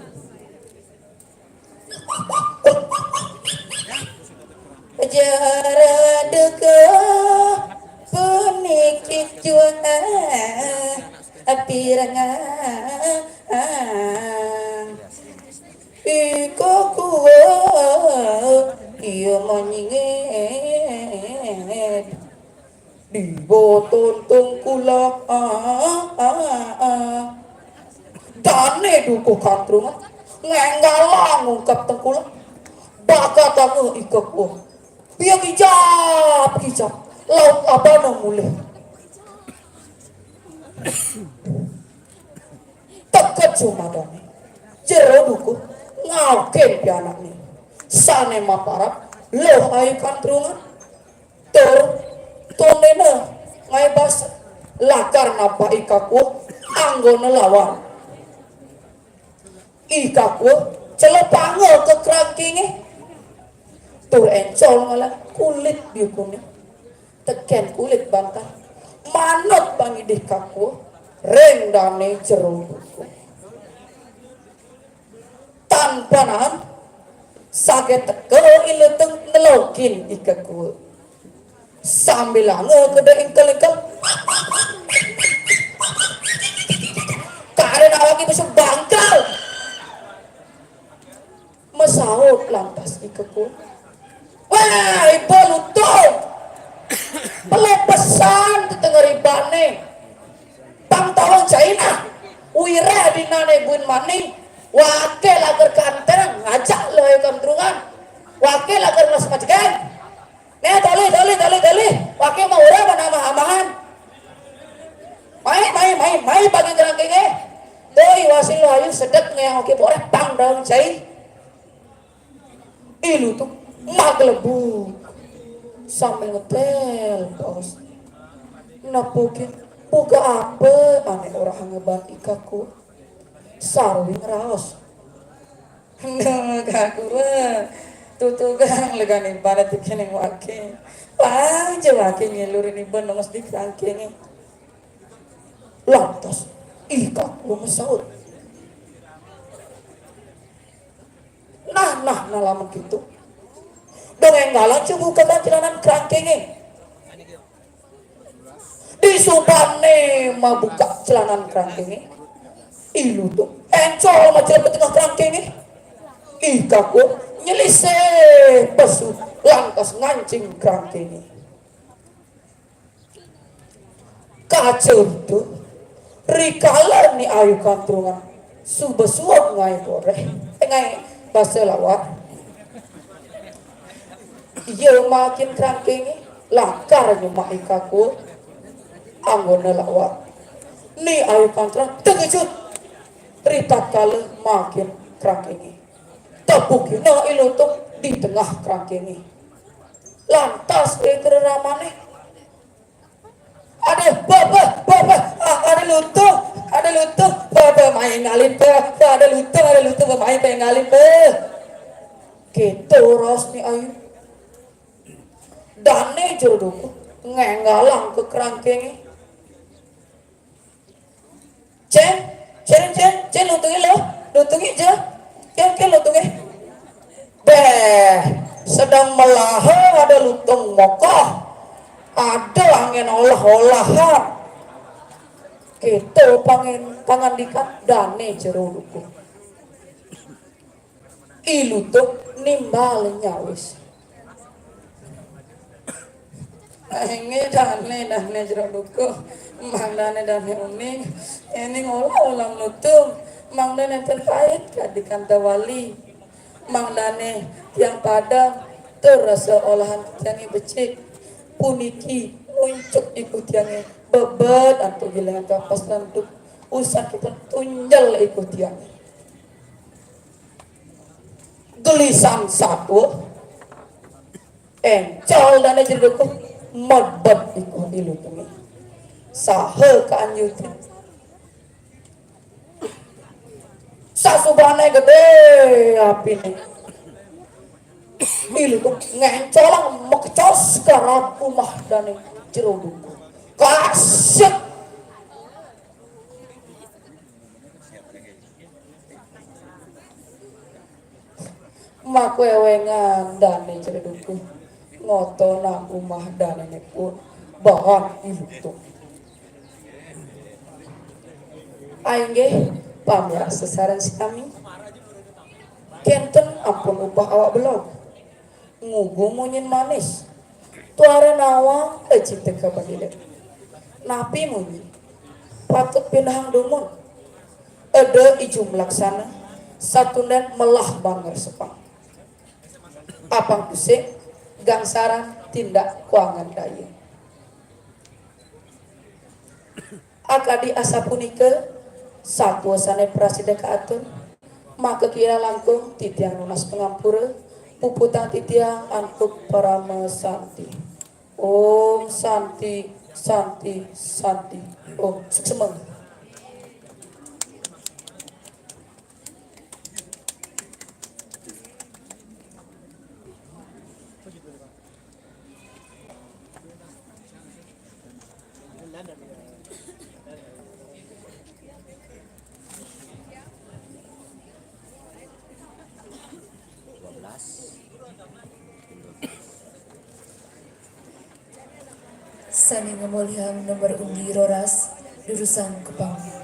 Jara dukuh puniki juang pirengang. I Kakua iya manyingit. Diboton tengkulak. Dané dukuh Kantrungan ngénggalang ngungkap tengkulak. Bakatanga I Kakua. Biar kijap-kijap laut abana mulih. Teket sumadané. Jero dukuh ngaukin pianakné. Sané maparab, luh Ayu Kantrungan. Tur tundéna ngaé basa lakar nampah I Kakua anggona lawan. I Kakua celupanga ka krangkingé. Tur éncol ngalah kulit biukuné. Tekén kulit bantal. Manut pangidih Kakua ring dané jero dukuh. Tan panahan, saget teka I Lutung nelokin I Kakua. Sambilanga keda ingkel-ingkel. Kadén awaké bisa bangkal. Masaut lantas I Kakua. Wah, iba Lutung. Pelupesan tetenger ibané. Pang tawang cai nah. Wiréh dinané buin mani. Waké lagar kanténgan ngajak luh Ayu Kantrungan. Waké lagar mas majegén. Né, tolih, tolih, tolih, tolih. Waké mah wiréh mana amah-amahan. Mai, mai, mai, mai pagi krangkingé. Tuh, iwasin luh Ayu sedek ngéang oké boréh pang daun cai. I Lutung maglebug sambil ngetél baos. Nepukin boga apa ané orahanga ban I Kakua. Sarwi ngraos. Duh, Kakua. Tutugang legané ibané tikéning waké. Pang ja waké ngilurin iba nongos di krangkingé. Lantas I Kakua masaut. Nah, nah, nah, lamun kéto. Dong énggalan coba buka celanan krangkingé. Disubané mabuka celanan krangkingé. I Lutung éncol macelep tengah krangkingé. I Kakua nyelisih pesu lantas ngancing krangkingé. Kaca itu, rikala Ni Ayu Kantrungan suba suud ngaé boréh, eh, ngaé basa lawar. Iya makin krangkingé, lakar nyemak I Kakua anggona lawar. Ni Ayu Kantrungan tengejut ritatkala makin krangkingé. Tepukina I Lutung di tengah krangkingé. Lantas I Kramané. Aduh, bah, bah, bah, bah. Ah, ada Lutung, ada Lutung. Bah, bah, mai énggalin, bah, bah, ada Lutung, ada Lutung, bah, mai énggalin, bah. Kéto raos Ni Ayu. Dané jero dukuh ngénggalang ka krangkingé. Cén, cén, cén, cén, lutungé, Luh. Lutungé, ja. Kén, kén, lutungé. Béh, sedeng melaha ada lutung mokoh. Ada anggén olah-olahan. Kéto pangin-, pangandikan dané jero dukuh. I Lutung nimbal nyawis. Inggih dané, dané jero dukuh, mangdané dané uning, éné ngolah-olah lutung, mangdané ten pait kadi kantawali, mangdané tiang padem tur rasa olahan tiangé becik, puniki Muncuk iku tiangé, bebet antuk gilingan kapas landuk. Usan kita tunjel iku tiangé. Gelisan satua, éncol dané Jero Dukuh, mebet iku I Lutungé. Saha kaanjutin. Sasubané gedé apiné. I Lutung ngéncolang makecos ka rab umah dané Jero Dukuh. Kasét. Makuéwéngan dané Jero Dukuh ngotonang umah danéné pun baan I Lutung. Inggih, pamirsa sareng sami. Kénten ampun upah awak belog. Ngugu munyin manis. Tuara nawang, eh, cinta ka padidik. Napi munyi? Patut pinahang dumun. Eda I Jumlaksana, satundén melah bangger sepang. Apang tusing, gangsaran tindak kuangan daya. Akadi asapunika, satua sané prasida kaatur, maka kirang langkung titiang nunas pangampura, puputang titiang antuk parama santi. Om Santi, Santi, Santi. Om suksma. Sané ngamolihang nomor undi roras, durusang ka panggih.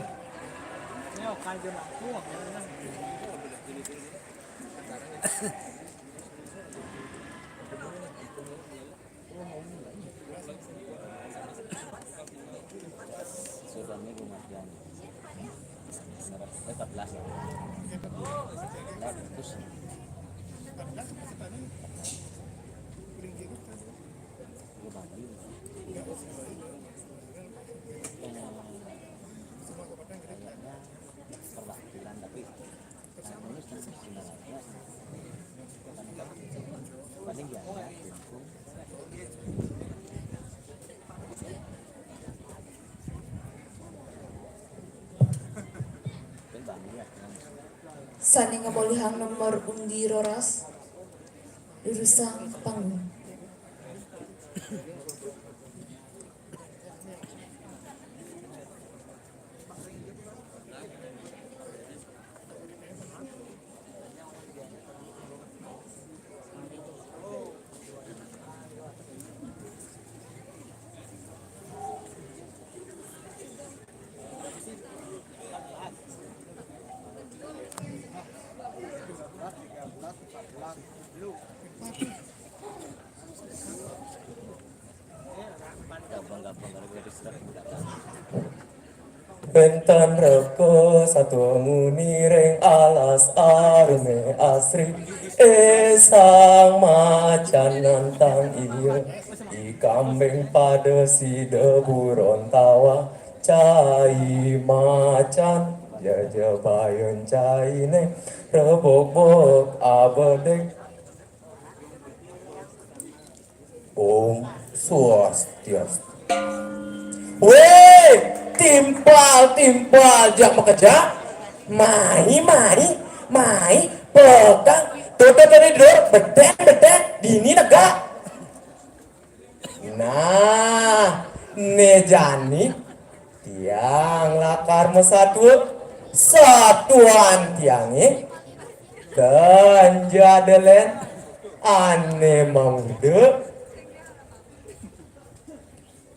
Sané ngamolihang nomor undi roras, durusang ka panggih. Wénten reka satua muni ring alas aruné asri, "Éh, Sang Macan nantang ia, I Kambing pada sida buron tawang, cai macan, jajabayun cainé, rebok-bok abedik." Om Swastiastu. Wéh, timpal-timpal jak makejang. Mai, mai, mai, pekang. Tutup dari dur, bedeng, bedeng, dini negak. Nah, né jani tiang lakar masatua, satuan tiangé, ten ja ada lén ané mamuda.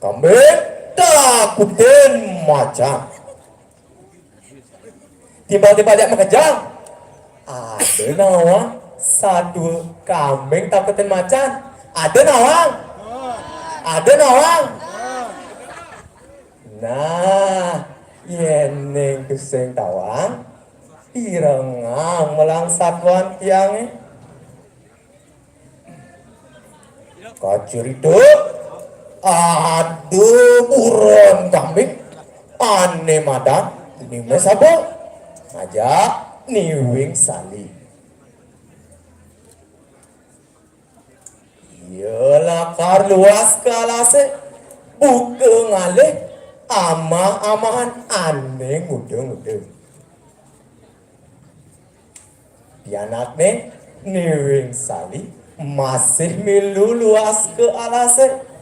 Kambing takutin macan. Tiba-tiba dia makejang. Ada nawang satua kambing takutin macan. Ada nawang. Ada nawang. Nah, yéning tusing tawang, pirengang melah satuan tiangé. Kacarita, Aduh, buron kambing. Ané madan, Ni Mé Sabuk ngajak Ni Wing Sali. Ia lakar luas ka alasé, buka ngalih amah-amahan ané nguda-nguda. Pianakné, Ni Wing Sali, masih milu luas ka alasé.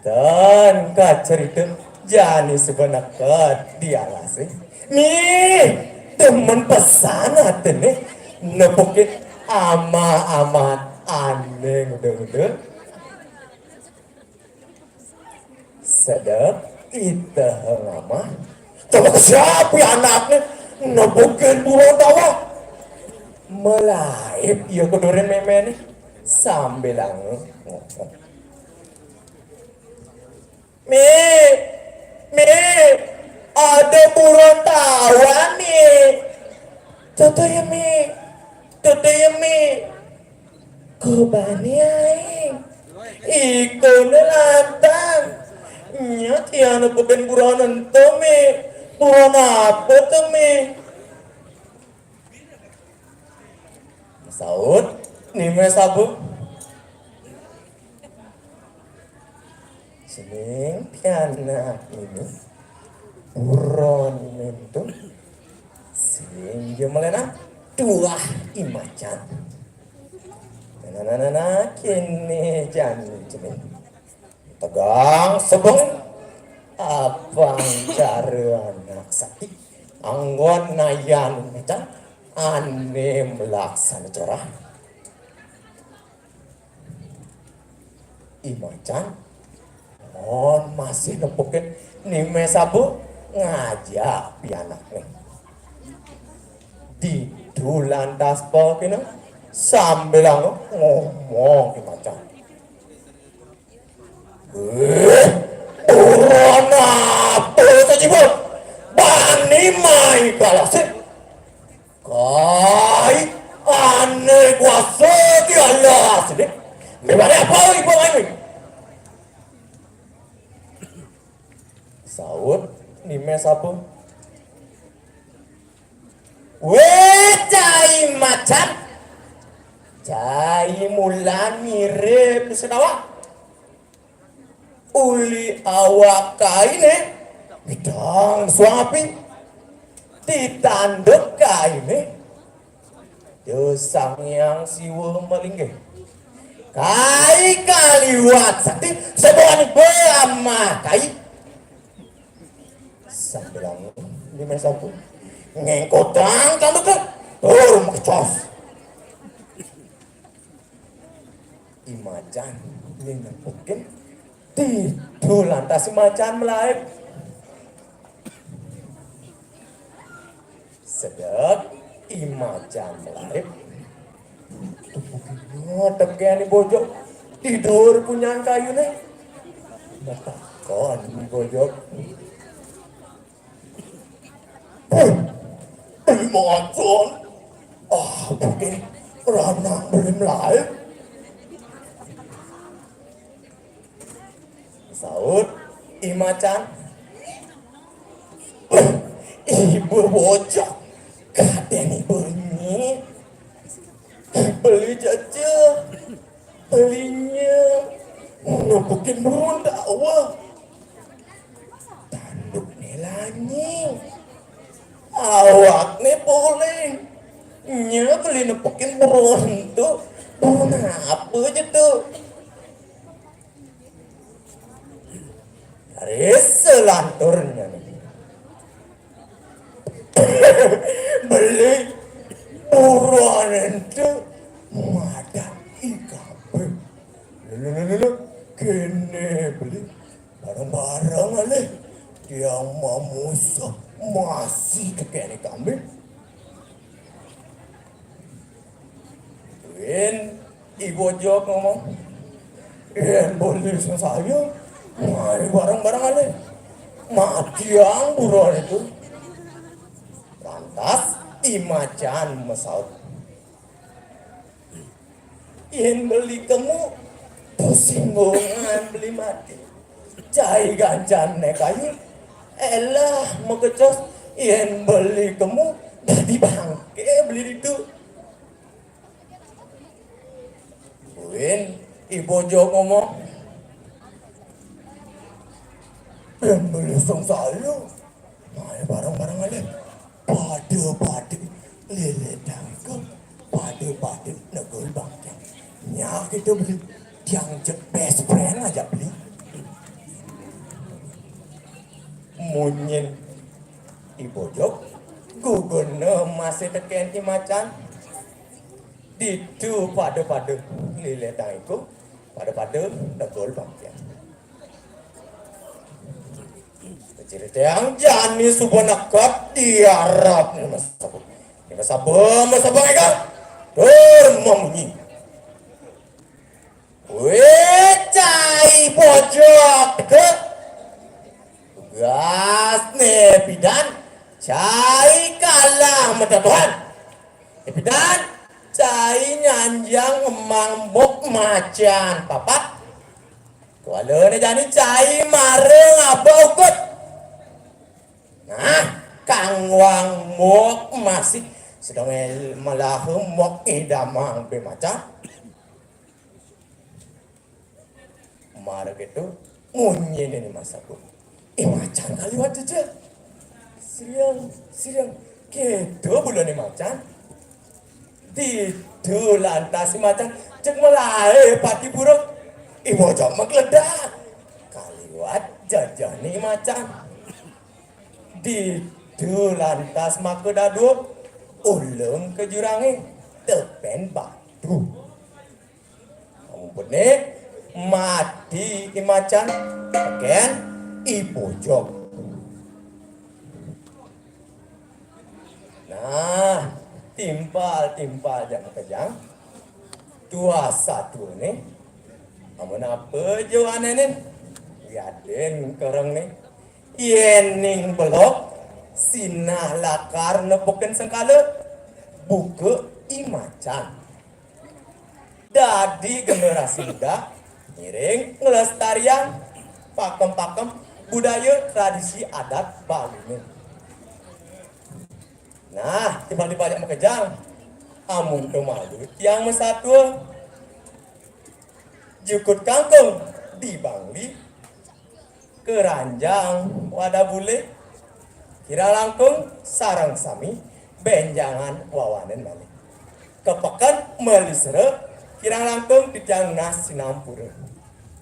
Tan kacerita jani suba neked di alasé. Mih, demen pesan atiné nepukin amah-amahan ané nguda-nguda. Sedek iteha ngamah. Coba siapa anakné nepukin buron tawah? Malaib ia ka durin méméné sambilanga ngomong. Mé, Mé, ada buron tawah, Mé. Tata ya, Mé. Tata ya, Mé. Kobani aé. Ikona lantang. Nya tiang nepukin buron ento, Mé. Buron apa to, Mé? Saut Ni Mé Sabuk. Cening pianak nini, buron ento sing ja malénan tuah I Macan. Nah, nah, nah, nah, kéné jani cening. Tegang sebeng, apang cara anak sakti anggon nayan I Macan ané malaksana corah. I Macan, mon masih nepukin Ni Mé Sabuk ngajak pianakné. Ditu lantas pakina sambilanga ngomong I Macan. "Éh, buron apa to, Jibun? Bani mai ka alasé. Kai ané kuasa di alas dini. Mé bani apa ibu mai?" Saut Ni Mé Sabuk. "Wéh, cai Macan. Cai mula mirib Sinawa. Uli awak kainé midang suang api. Di tanduk kainé Ida Sang Hyang Siwa malinggih. Kai kaliwat sakti, sabani ba amah kai." Sambilanga Ni Mé Sabuk ngéngkotang tanduké tur makecos. I Macan né nepukin, ditu lantas I Macan malaib. Sedek I Macan malaib, tepukina tekén I Bojog di duur punyan kayuné. Matakon I Bojog. "Éh, Beli Macan, ah, bukti ranang beli malaib?" Saut I Macan. "Iba Bojog, kadén iba nyai. Beli cecé, beli nyai. Nepukin buron tawah. Tandukné lanying, awakné poléng. Nya beli nepukin buron to. Buron apa ja to?" Raris salanturnyané. "Beli buron ento madan I Kabéh. Lho, lho, lho, lho, lho. Kéné beli, bareng-bareng alih tiang mamusuh masi tekén I Kabéh." Buin I Bojog ngomong, "Yén beli sing saya, mari bareng-bareng alih matiang buron to." Lantas I Macan masaut, "Yén beli kemu, Pusing gongan beli mati. Cai gancan né kayu. Élah makecos yén beli kemu dadi bangké beli ditu. Buin I Bojog ngomong. Beli sungsal lu. Nah, bareng-bareng aja. Pada-pada lélé dangkul, pada-pada negul bangkang. Nya kita beli tiang cek best friend aja beli. Munyin I Bojog, gugurna masih tekén I Macan. Ditu pada-pada lélé dangkul, pada-pada negul bangkang. Ciri tiang jani suba neked di arep Ni Mesebeng. Ni Mesebeng, Mesebeng éga. Tur mamunyi. Wéh, cai Bojog ké. Tugasné pidan, cai kalah metotohan. Pidan, cai nyanjang emang Mok Macan papat. Kualané jani cai mara ngaba ukut. Nah, kangguang Mok masih sedeng el-, melaha Mok ngidamang bé macan. Mara kéto, munyiné Ni Mesebeng. I Macan kaliwat cecek. Sriang, sriang. Kéto bulané macan. Ditu lantas I Macan cék malaé pati puruk. I Bojog magledag. Kaliwat jejehné I Macan. Ditu lantas maka dadua ulung ka jurangé tepén batu. Amun benik, mati I Macan, tekén I Bojog. Nah, timpal-timpal jak makejang. Tuah satuné, amun apa ja wanéné, wiadin kerengné. Yéning belog, sinah lakar nepukin sengkala, buka I Macan. Dadi generasi muda, ngiring ngelestariang pakem-pakem budaya tradisi adat Baliné. Nah, timpal-timpal jak makejang, amun pemalu tiang masatua, jukut kangkung di Bangli, keranjang wadah bulé, kirang langkung sareng sami bénjangan wawanen malih. Ka peken malisera, kirang langkung titiang nunas sinampura.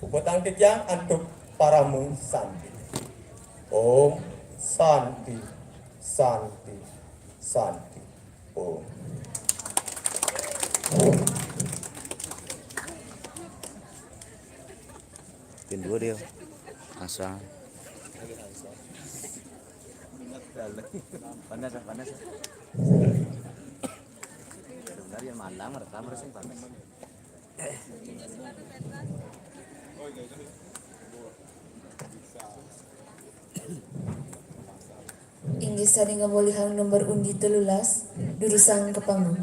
Puputang titiang antuk parama santi. Om Santi, Santi, Santi. Oh. Pin dua dia. Asal. Panas, panas. Sebenarnya mandang merekam harus yang panas. Inggih sané ngamolihang nomor undi telulas, durusang ka panggung.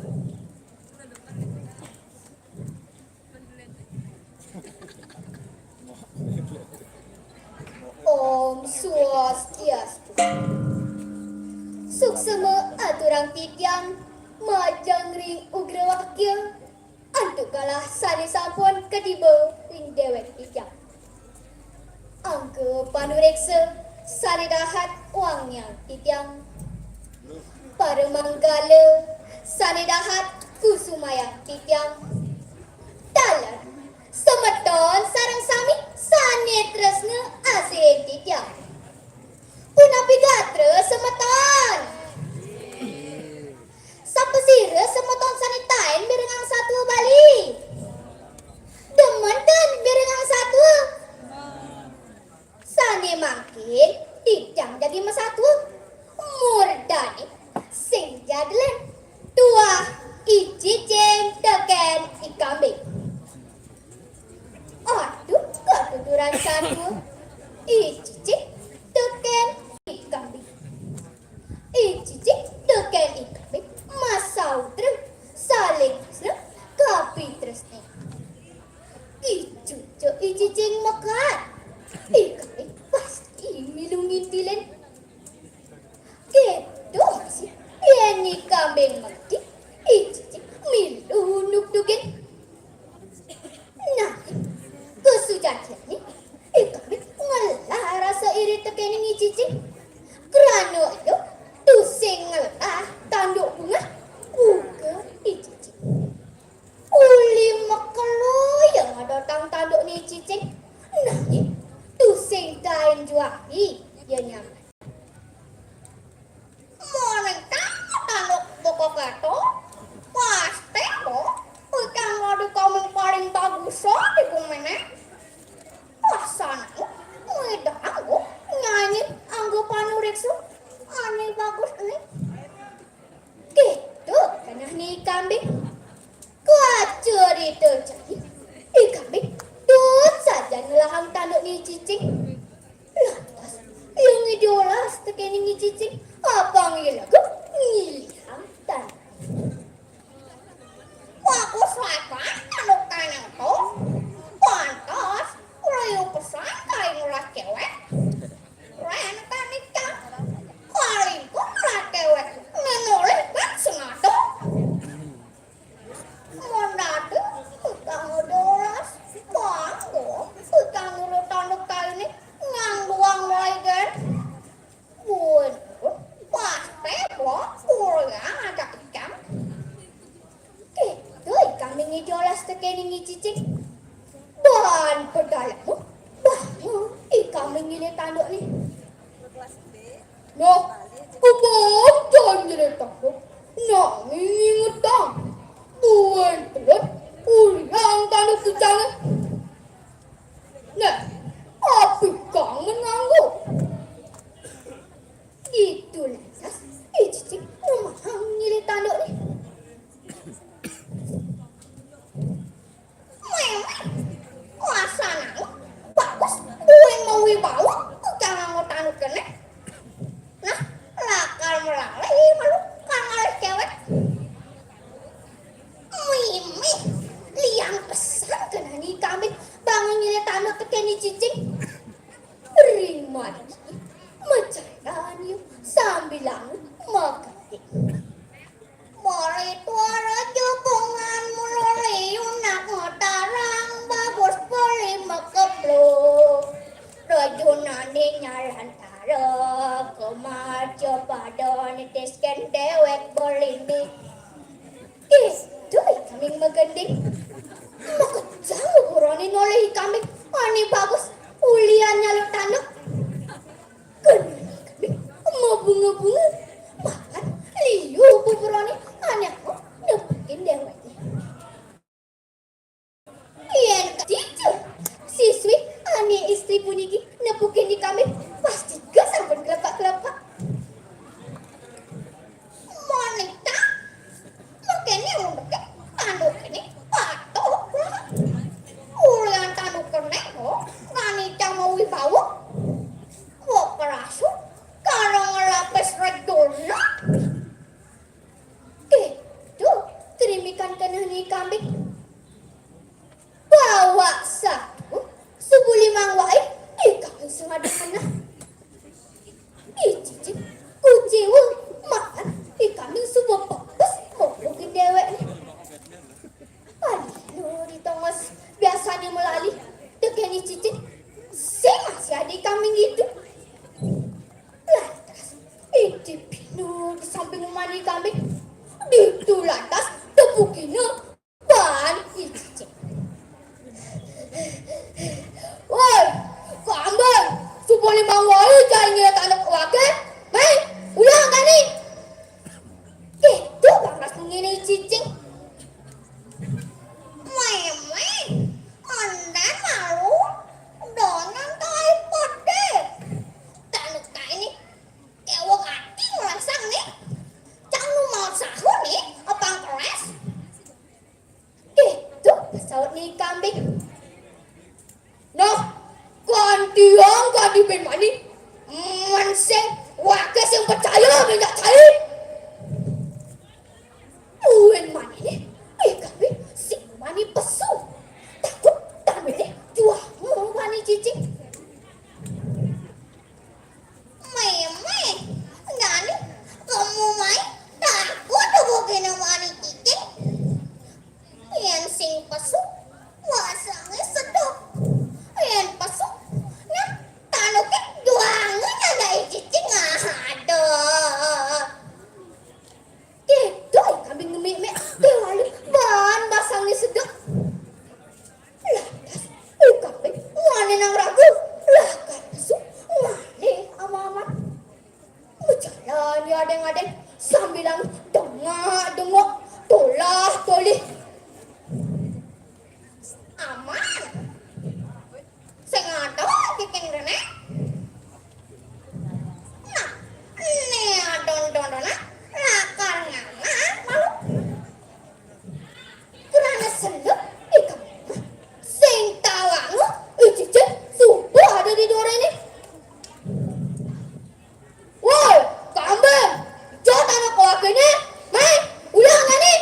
Om Swastiastu. Suksema aturang titiang majeng ring Ugrawakya. Antuk galah sané sampun katiba ring déwék titiang. Angga panuréksa sané dahat wangiang titiang. Paramanggala sané dahat kusumayang titiang. Taler semeton sareng sami sané tresna asihin titiang. Punapi gatra semeton? Sapasira semeton sané taén mirengang satua Bali? Demen tan mirengang satua? Sané mangkin titiang jagi masatua. Murdané sing jadelen tuah I Cicing tekén I Kambing. Aduh, katuturan satua. I Cicing tekén I Kambing. I Cicing tekén I Kambing masautra saling tresna kapitresna. I Cu-, Cicing. Krana éda tusing ngelah tanduk bungah, buka I Cicing. Uli makelo ia ngadotang tanduk né Cicing. Nanging tusing kain juari ia nyaman. Monéh tanduk buka kéto, pasti bo, ikang adi kami paling bagus di guminé. Pasan, ngidang nyanyi anggo panuréksa ané bagus ené. Kéto keneh né I Kambing. Kacarita jani, I Kambing dot sajan ngelahang tanduk né Cicing. Lantas, ia ngidih olas tekén I Cicing, apang ia lagu ngilihang tanduk. Bagus laban tanduk kéné to. Pantes, liu pesan kain ngelah cewek. Len kanika, kalingkuh ngelah cewek, minulih bén sengada. Mun dadi, ikang dolas, mangko ikang nurut tanduk kainé, nyang duang waé gén. Buin pasti bo, kuliah ngajak ikang. Kéto ikang ngidih olas tekén I Cicing. Baan pedalem, bang ikang ngilih tandukné. Nah, kebangcang jadi tanduk, nanging ingetang, buin telat ulian tanduk kicangé. Nah, apikang men nganggo. Ditu lantas, I Cicing ngemahang ngilih tandukné. Mémang, wasanang bagus, buin mawibawa, ikang nganggo tanduk kéné. Nah, lakar melalih malu, kang ngalih cewek. Mimih, liang pesan keneh né I Kambing, bang ngilih tanduk tekén I Cicing. Ring margi, majalan ia sambilanga magending. Mari tuara jebungan mula liunak ngetarang bagus beli makebluk. Rajunané nyalantara kemaja pada nitiskén déwék beliné. Ih, duh, I Kambing magending. Makejang buburané nolih I Kambing ané bagus ulian nyaluk tanduk. Keneh I Kambing mabunga-bunga, mapan liu buburané ané anggon nepukin déwékné. Yén katiga siswi ané istri puniki nepukin I Kambing, pasti ga sampun klepak-klepak. Monéh tanduk kéné, tanduk kéné patuh. Ulian tanduk kéné, oh, nganitang mawibawa. Wah, kerasa karo ngelapis rejuna. Kéto, trimikan keneh né I Kambing. Bawak satua, suba limang waé, I Kambing sing ngadep keneh. I Cicing kuciwa, mapan I Kambing suba pepes molukin déwékné. Alih nu di tongos biasané malali tekén I Cicing, sing masih ada I Kambing ditu. Lantas, I Cicing pinuh di samping umahné I Kambing. Ditu lantas tepukina baan I Cicing. Woi, Kambing, suba limang waé jani ngilet anak waké. Méh, ulian kani. Kéto bangkas munyiné I Cicing. Mémé, éndén malu, donan tai pedih. Tanduk kainé kéweh ati ngrasang né. Cang nu masaha né, apang keras. Kéto pasautné I Kambing. Nah, kantiang kadi buin mani, men sing waké sing percaya, men jak cai. Buin maniné, I Kambing sing mani pesu. Takut taminé juang mani Cicing. Mémé, jani kemu mai takut bukina mani Cicing. Yén sing pesu, wasangé sedep. Yén pesu, nah, tanduké juangé nyadai Nah, né adon-dondona lakar nyaman malu. Krana sendep, ih, kambing mah sing tawang, ih, cicing suba ada di doréné. "Woi, kambing, ijo tana kowakéné, mai, ulah ngani."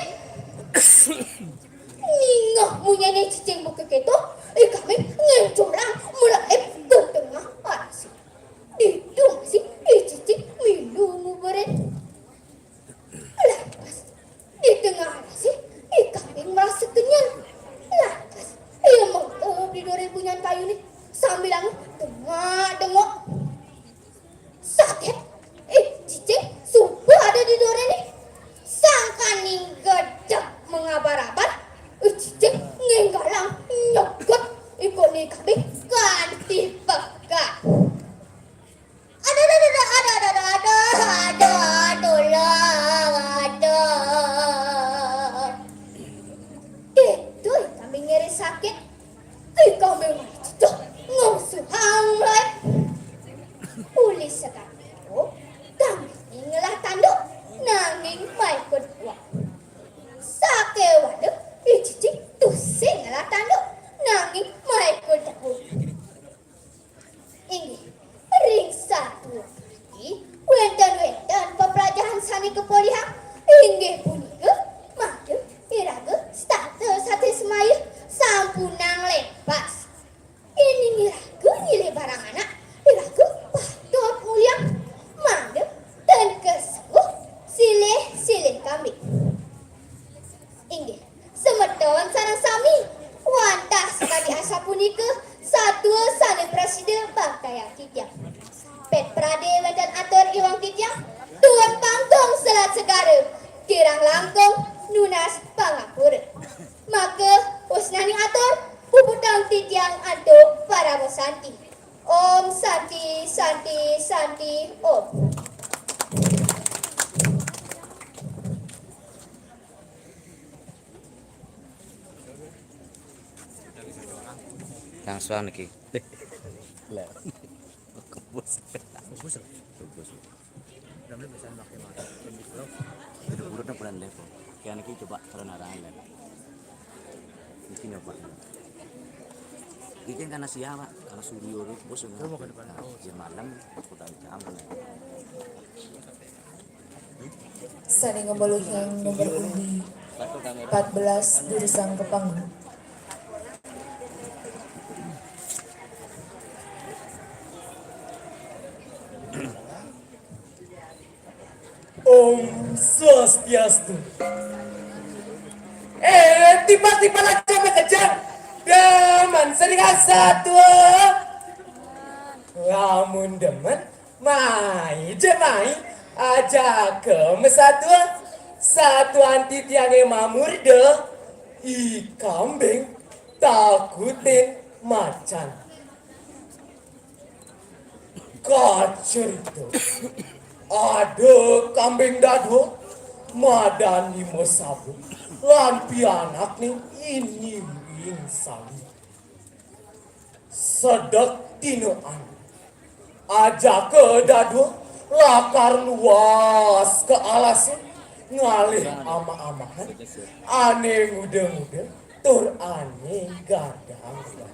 Ningeh munyiné cicing buka kéto, ih, kambing ngéncolang melaib ka tengah alasé. Ditu masih ih, cicing milu nguberin. Lantas, di tengah alasé, ih, kambing merasa kenyang. Lantas, ia mengkeup di doré punyan kayuné sambilanga tengah dengok. Sagét, ih, cicing suba ada di doréné. Sangkaning gedeg mengabal-abal, ih, cicing ngénggalang nyeget ikutné kambing kanti pegat. Aduh, aduh, aduh, aduh, aduh, aduh, aduh, aduh, aduh, aduh. Ditu kambing ngiris sakit. Ih, kambing cicing ngasuhang melaib. Uli sakadi to, kambing ngelah tanduk, nanging maikut uak. Sakéwala, ih, cicing tusing ngelah tanduk, nanging maikut daun. Inggih, ring satua puniki wénten-wénten peplajahan sané kapolihang. Inggih punika, mangda iraga setata saté semaya sampunang lempas. Yéning iraga nyilih barang anak, iraga patut nguliang, mangda ten kasengguh silih-silih kambing. Inggih, semeton sareng sami, wantah sakadi asapunika, satua sané prasida baktayang titiang. Pét pradé wénten atur iwang titiang, tuun panggung selat segara, kirang langkung nunas pangampura. Maka, wus naning atur, puputang titiang antuk parama santi. Om Santi, Santi, Santi, Om. Langsung niki. Lah. Kebus. Kebus. Kebus. Udah mulai biasanya pakai masker. Itu buruknya bulan level. Kayak niki coba turun arahan lah. Mungkin ya, Pak. Iki kan karena siang, Pak. Karena suryo itu, bos, lu mau ke depan. Nah, oh, jam malam, aku udah jam. Sané ngamoluhang nomor undi empat belas durusang ka panggung. Om Swastiastu. Eh, tiba-tiba aja makejang. Demen sering asa tua. Lamun demen, mai ja mai. Ajaka masatua. Satuan titiangé mamurda. I kambing takutin macan. Kacerita, ada kambing dadua, madan Ni Masaba, lan pianakné I Ni Wingsali. Sedek dina anu, ajaka dadua lakar luas ka alasé ngalih amah-amahan ané nguda-nguda tur ané gadang-gadang.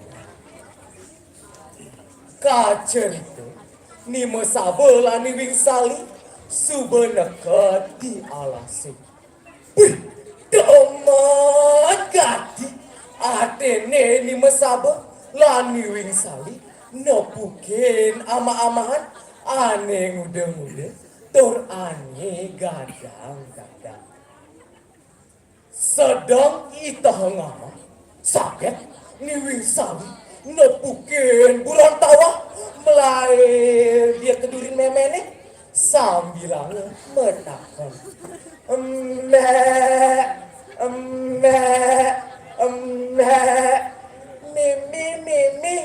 Kacerita, Ni Masaba lan Ni Wingsali suba neked di alasé. Wih, demen gati atiné Ni Masaba lan Ni Wingsali nepukin amah-amahan ané nguda-nguda tur ané gadang-gadang. Sedeng i tengah amah, sagét Ni Wingsali nepukin buron tawah, malaib ia ka durin méméné, sambilanga matakon. Embék, embék, embék, mimi, mimi.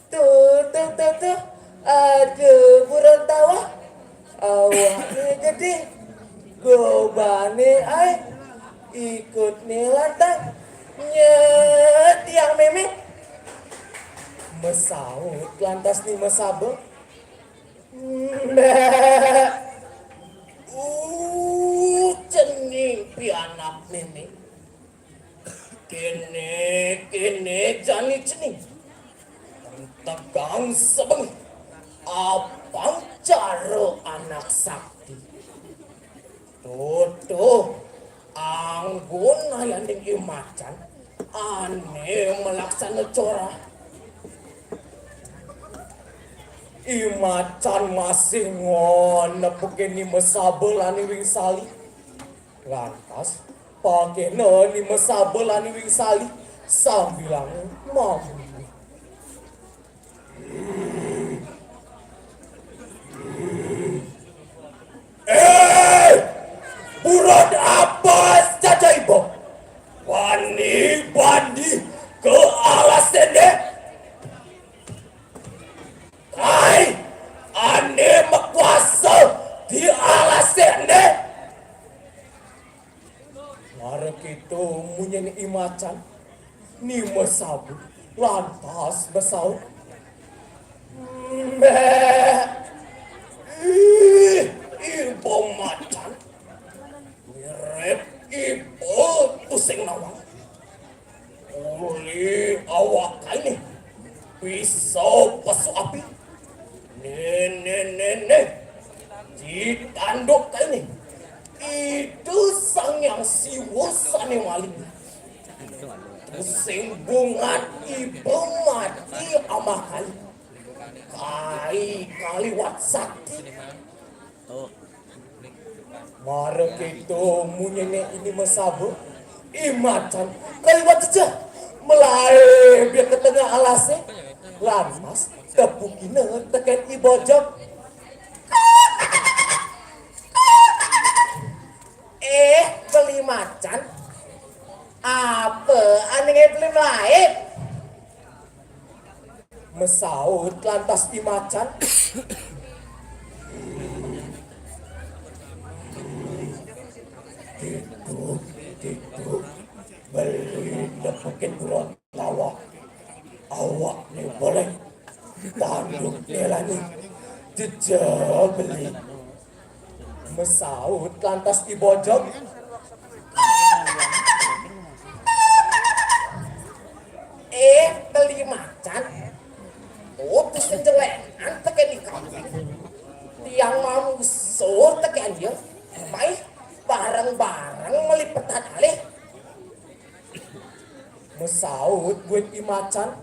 Tuh, tuh, tuh, tuh. Aduh, buron tawah. Awakné gedé. Gobané aéh. Ikutné lantang. Nyet tiang mémé. Masaut lantas Ni Masaba. Mbak. Uh, cenning pianak nini. Kene, kene jani cenning. Tegang sebengi. Apang cara anak sakti. Tuh, tuh. Anggun ayaning I Macan. Ane malaksana corah. I Macan masih ngon nepukin Ni Masaba lan Ni Wingsali. Lantas, pakena Ni Masaba lan Ni Wingsali sambilanga mamunyi. Eh, buron apa saja iba? Wani bani ka alas ene? Kai, ane makuasa di alas ene? Mara keto munyin I Macan, Ni Masaba lantas masaut. Mbak. Ih, iba macan. Mirip iba tusing nawang. Uli awak kaini bisa pasu api. Nene, nene. Di tanduk kaini. Ida Sang Hyang Siwa sane maling. Sing bungat iba mati amah kai. Kai kaliwat sakti. Mara keto munyine Ni Masaba, I Macan kaliwat jejeh. Melaib ia ka tengah alase. Lantas tepukina teken I Bojog. Eh, beli macan. Apa ane beli melaib? Masaut lantas I Macan. Ditu, ditu, beli nepukin buron lawa. Awakne belek, tandukne lani. Jejeh beli. Masaut lantas I Bojog. Eh, beli macan. Utus kenjelengan teken di kampung. Tiang mamusur teken dia. Paih bareng-bareng melipetan alih. Masaut buin I Macan.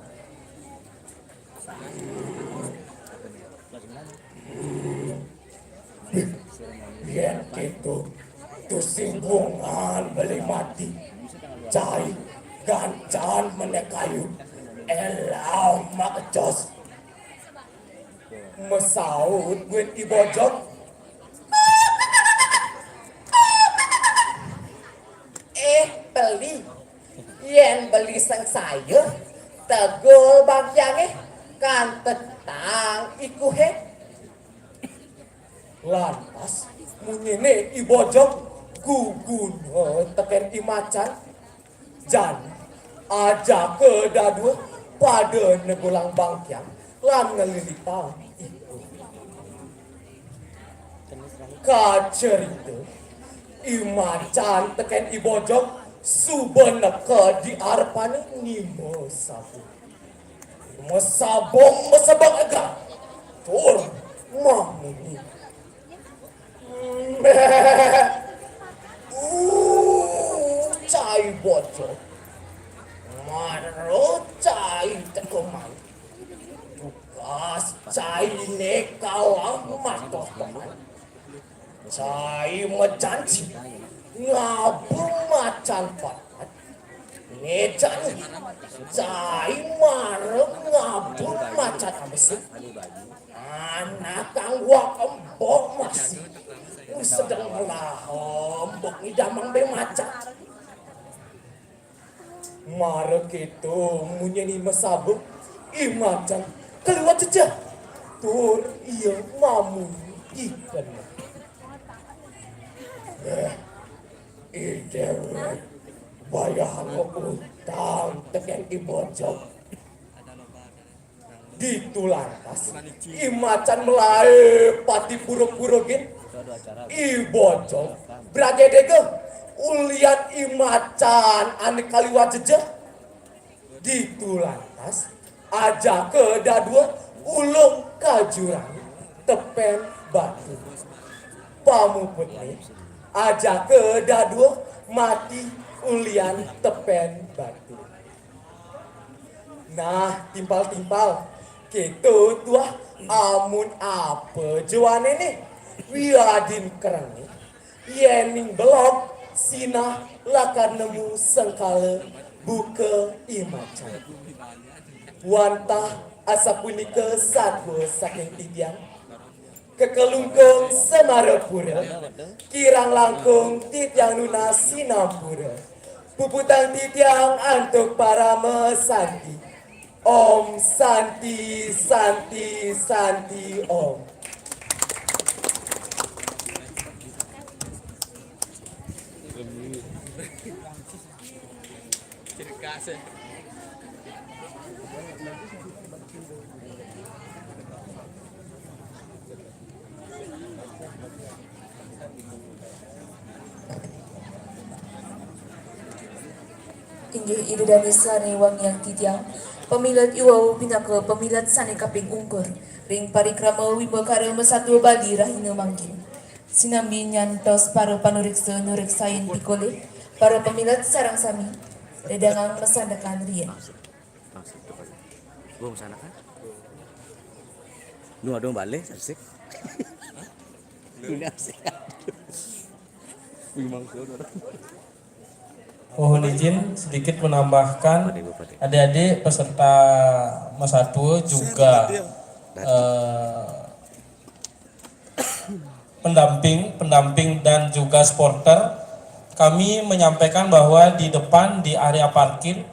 Yen keto, tusing bungan beli mati. Cai gancan menek kayu. Elau mak jos. Masaut buin I Bojog. Eh, beli. Yen beli sengsaya, tegul bangkiange, kantetang ikuhe. Lantas, munyine I Bojog guguna teken I Macan. Jani, ajaka dadua pada negulang bangkiang lan nglilitang iku. Kacerita, I Macan teken I Bojog suba neka di arepane Ni Masaba. Masaba, masaba egang tur mamunyi. Mbek. Uh, cai Bojog. Mara cai teka mai. Tugas caine kalah matoh teman. Cai majanji ngaba macan papat. Ngejani cai mara ngaba macan amesuk. Anak kang wak embok masih sedeng ngelah embok ngidamang be macan. Mara keto munyin I Masaba, I Macan kaliwat jejeh tur ia mamunyi kena. Eh, I Dewek bayahanga utang teken I Bojog. Ditu lantas, I Macan malaé pati pura-pura gén. I Bojong bragédéga ulian I Macan ané kaliwat jejeh. Ditu lantas, ajaka dadua ulung ka jurang tepén batu. Pamuputné, ajaka dadua mati ulian tepén batu. Nah, timpal-timpal, kéto tuah amun apa ja wanéné, wiadin kerengé, yéning belog, sinah lakar nemu sengkala buka I Macan. Wantah asapunika satua saking titiang. Kekelungkung Semarapura, kirang langkung titiang nunas sinampura. Puputang titiang antuk parama santi. Om Santi, Santi, Santi, Om. Inggih Ida dané sané wangiang titiang, pamilet iwau pinaka pamilet sané kaping ungkur ring parikrama wimbakara masatua Bali rahina mangkin. Sinambi nyantos para panuréksa nuréksain pikolih, para pamilet sareng sami, ledangang masandekan riin. Maksud tu kan. Gua masandekan. Nu ada balih, sasik. Ini asik. Memang sudah. Mohon izin sedikit menambahkan, adik-adik peserta masatua juga, eh, pendamping, pendamping dan juga supporter. Kami menyampaikan bahwa di depan, di area parkir,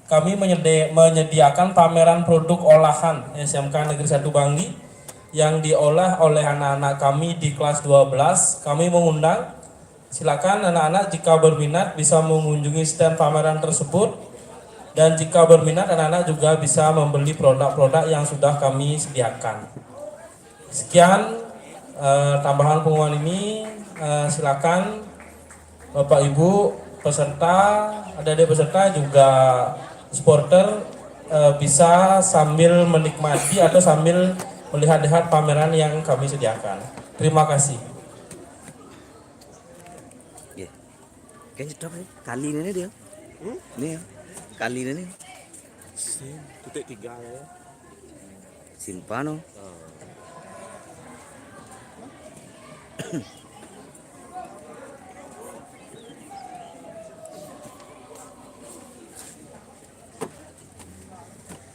kami menyedi-, menyediakan pameran produk olahan S M K Negeri Satu Bangli yang diolah oleh anak-anak kami di kelas dua belas. Kami mengundang, silakan anak-anak jika berminat bisa mengunjungi stand pameran tersebut. Dan jika berminat, anak-anak juga bisa membeli produk-produk yang sudah kami sediakan. Sekian, eh, tambahan pengumuman ini. Eh, silakan Bapak Ibu peserta, adik-adik peserta juga supporter, eh, bisa sambil menikmati atau sambil melihat-lihat pameran yang kami sediakan. Terima kasih. Nggih. Kan cedok nih, kali ini dia. Hmm? Nih ya. Kali ini. Sin, titik tiga ya. Simpano. Oh.